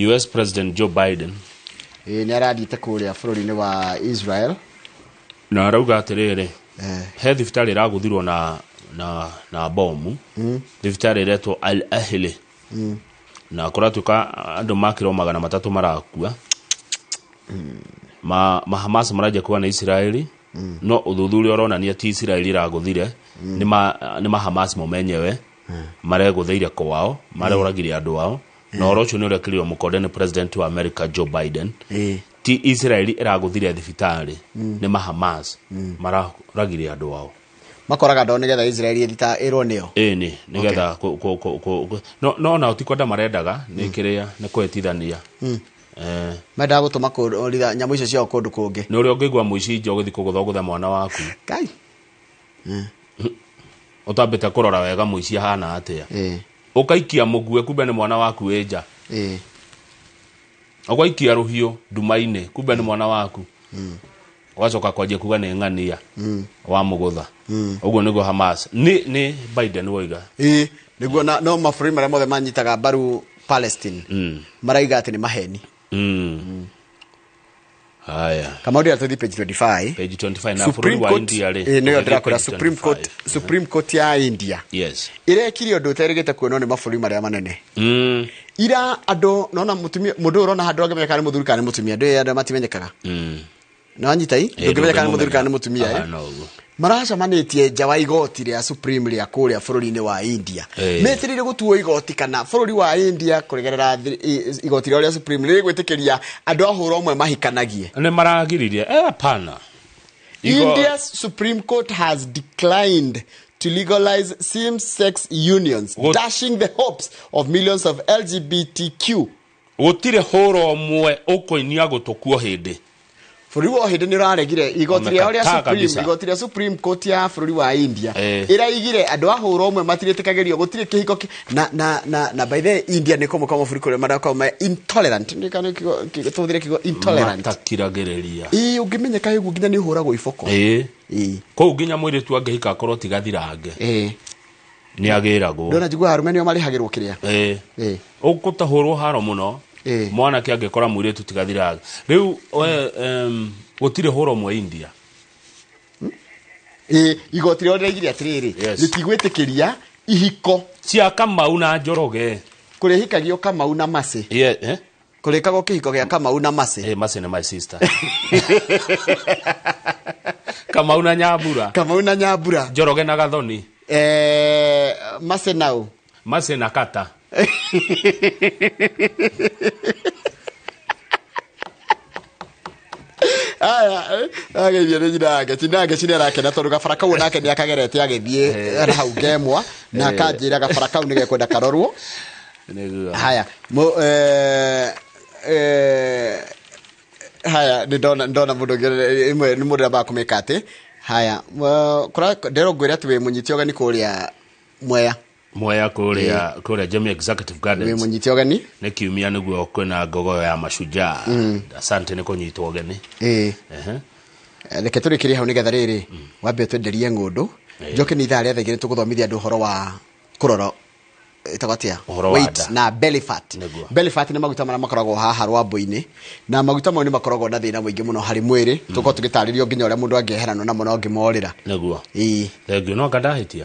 US President Joe Biden nĩ arathiĩte kũrĩa bũrũri-inĩ wa Israel na arauga atĩrĩrĩ, he thibitarĩ ĩragũthirwo na bomu, thibitarĩ ĩretwo Al Ahli, na kũratuĩka andũ makĩrwo 300 marakua. Ma Hamas maraja kuwa na Israeli, no ũthuthuria ũronania ti Israeli ĩragũthire, nĩ ma Hamas mo menyewe maregũthĩire kwao, mareũragire andũ ao, na ũhoro ũcio nĩ ũrekĩrirwo mũkonde nĩ President wa America Joe Biden. Ti Israeli ĩragũthire thibitarĩ, nĩ ma Hamas maroragire andũ ao. Makoraga andũ nĩgetha Israeli ĩthita ĩrwo nĩo. Ĩni, nĩgetha no nao ti kwenda marendaga, nĩ kĩrĩa nĩ kwĩtithania. Mendaga gũtũma kũrĩra nyamũ icio ciao kũndũ kũngĩ. Nĩ ũrĩa ũngĩigua mũici nja ũgĩthiĩ kũgũtha ũgũthe mwana waku. Kai. Ũtambĩte kũrora wega mũici ahana atĩa. Ũkaikia mũgue kumbe nĩ mwana waku wĩ nja. Ũgaikia rũhiũ nduma-inĩ kumbe nĩ mwana waku. Ũgacoka kwanjia kuga nĩ ng'ania wa mũgũtha. Ũguo nĩguo Hamas nĩ Biden woiga. Nĩguo no mabũrũri marĩa mothe manyitaga mbaru Palestine maraiga atĩ nĩ maheni. Haya. Kamau ndĩra tũthiĩ page 25. Page 25 na bũrũri wa India rĩ. Nĩyo ndĩrakwĩra Supreme Court, Supreme Court ya India. Yes. Ĩrekire ũndũ ũterĩgĩte kuonwo nĩ mabũrũri marĩa manene. Ira andũ nona mũtumia mũndũ ũrona handũ angĩmenyeka kana nĩ mũthuri kana nĩ mũtumia, ndũĩ andũ matimenyekaga. No anyita i ndũngĩmenya kana nĩ mũthuri kana nĩ mũtumia. Maracemanĩtie nja wa igoti rĩa Supreme rĩa kũrĩa bũrũri-inĩ wa India. Metirire gũtuo igoti kana bũrũri wa India kũregerera igoti rĩa Supreme rĩgwĩtĩkĩria andũ a hũra ũmwe mahikanagie. Nĩ maragiririe. Hapana. India's Supreme Court has declined to legalize same-sex unions, dashing the hopes of millions of LGBTQ. Gũtirĩ hũra ũmwe ũkũinia gũtũkuo hĩndĩ. Bũrũri wa Ũhĩndĩ nĩ ũraregire igoti rĩao rĩa Wamekataa Supreme, kabisa. igoti rĩa Supreme Court ya bũrũri wa India ĩraigire andũ a hũra ũmwe matirĩtĩkagĩrio, gũtirĩ kĩhiko na by the way, India nĩ kũmwe kwa mabũrũri kũrĩa marakorwo me intolerant. Nĩ kana tũhũthĩre kiugo intolerant. Matakiragĩrĩria. Ĩĩ, ũngĩmenyeka ũguo nginya nĩ ũhũragwo iboko. Ĩĩ. Kũu nginya mũirĩtu angĩhika akorwo ti gathirange, nĩ agĩragwo. Ndona njiguaga arũme nĩo marĩhagĩrwo kĩrĩa. Ũkũtahũrwo haro mũno. Mwanake angĩkora mũirĩtu ti gathirange rĩu we, gũtirĩ hũro mwe India. Ĩĩ, igoti rĩao rĩraigire atĩrĩrĩ, rĩtigwĩtĩkĩria ihiko cia Kamau na Njoroge. Kũrĩhikagio Kamau na Macĩ. Yeah, eh? Kũrĩkagwo kĩhiko gĩa Kamau na Macĩ. Eh, Macĩ nĩ my sister. Kamau na Nyambura. Kamau na Nyambura. Njoroge na Gathoni. Macĩ nau. Macĩ na Kata. Aya, ageithio nĩ nyina yake. Nyina yake nĩ arakena tondũ gabara kau nake nĩ akagerete agĩthiĩ na hau ngemwa, na akanjĩra gabara kau nĩ gekwenda karorwo. Nĩguo. Haya, haya, nĩ ndona mũndũ ũngĩ, ĩmwe nĩ mũndũ ambaga kũmĩka atĩ. Haya, ndĩrwo ngwĩre atĩ wĩ mũnyite ũgeni kũrĩa Mwea. Mwea kũrĩa Jamii Executive Gardens. Wĩ mũnyite ũgeni. Nĩ kiumia nĩguo kwĩna ngogoyo ya mashujaa. Asante nĩ kũnyitwo ũgeni. Reke tũrĩkĩrie hau nĩgetha rĩrĩ, wambe ũtwenderie ng'ũndũ. Njoke nĩ ithaa rĩa thaa igĩrĩ tũgũthomithia andũ ũhoro wa kũrora ĩtagwo atĩa? Ũhoro wa Weight nda. na belly fat. Nĩguo. Belly fat nĩ maguta marĩa makoragwo haha rwambũ-inĩ, na maguta mau nĩ makoragwo na thĩna mũingĩ mũno harĩ mwĩrĩ. Tũkorwo tũgĩtarĩrio nginya ũrĩa mũndũ angĩeheranwo namo na ũngĩmorĩra. Nĩguo. Ĩĩ. Thengiũ, no anga ndahĩtia?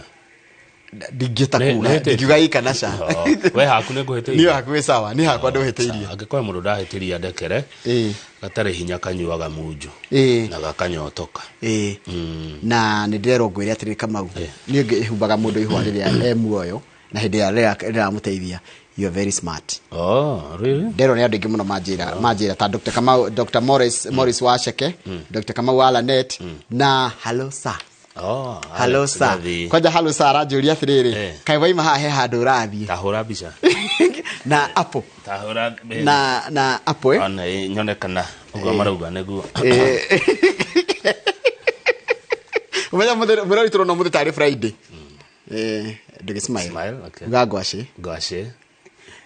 Ndingĩta kuga. Nĩ hĩtĩtie. Ndingiuga ĩ kana ca. Oh, we haku nĩ ngũhĩtĩirie? Niĩ haku wĩ sawa, niĩ hakwa ndũhĩtĩirie. Sawa, angĩkorwo mũndũ ndahĩtĩria ndekere. Gatarĩ hinya kanyuaga munju. Na gakanyotoka. Na nĩ ndĩrerwo ngwĩre atĩrĩrĩ Kamau, niĩ ngĩhumbaga mũndũ ihũa rĩrĩa e muoyo, na hĩndĩ ĩrĩa rĩramũteithia. You are very smart. Oh, really? Ndero nĩ andũ aingĩ mũno manjĩra ta Dr. Kamau, Dr. Morris, Morris Wacheke, Dr. Kamau wa Lanet, na hello sir. Oh, Hello Alex sir. Gathi. Kwanja hello sir aranjũria atĩrĩrĩ, kaĩ waima haha he handũ ũrathiĩ? Tahũra mbica. Na Apple. Tahũra mbica. Na Apple, eh? Ona, nyone kana ũguo marauga nĩguo. Ũmenya mũthenya witũ no mũthĩ tarĩ Friday. Ndũgĩ smile. Smile, okay. Uga ngwacĩ. Ngwacĩ.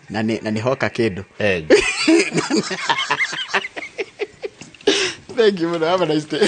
Na nĩ hoka kĩndũ. Egg. Thank you, have a nice day.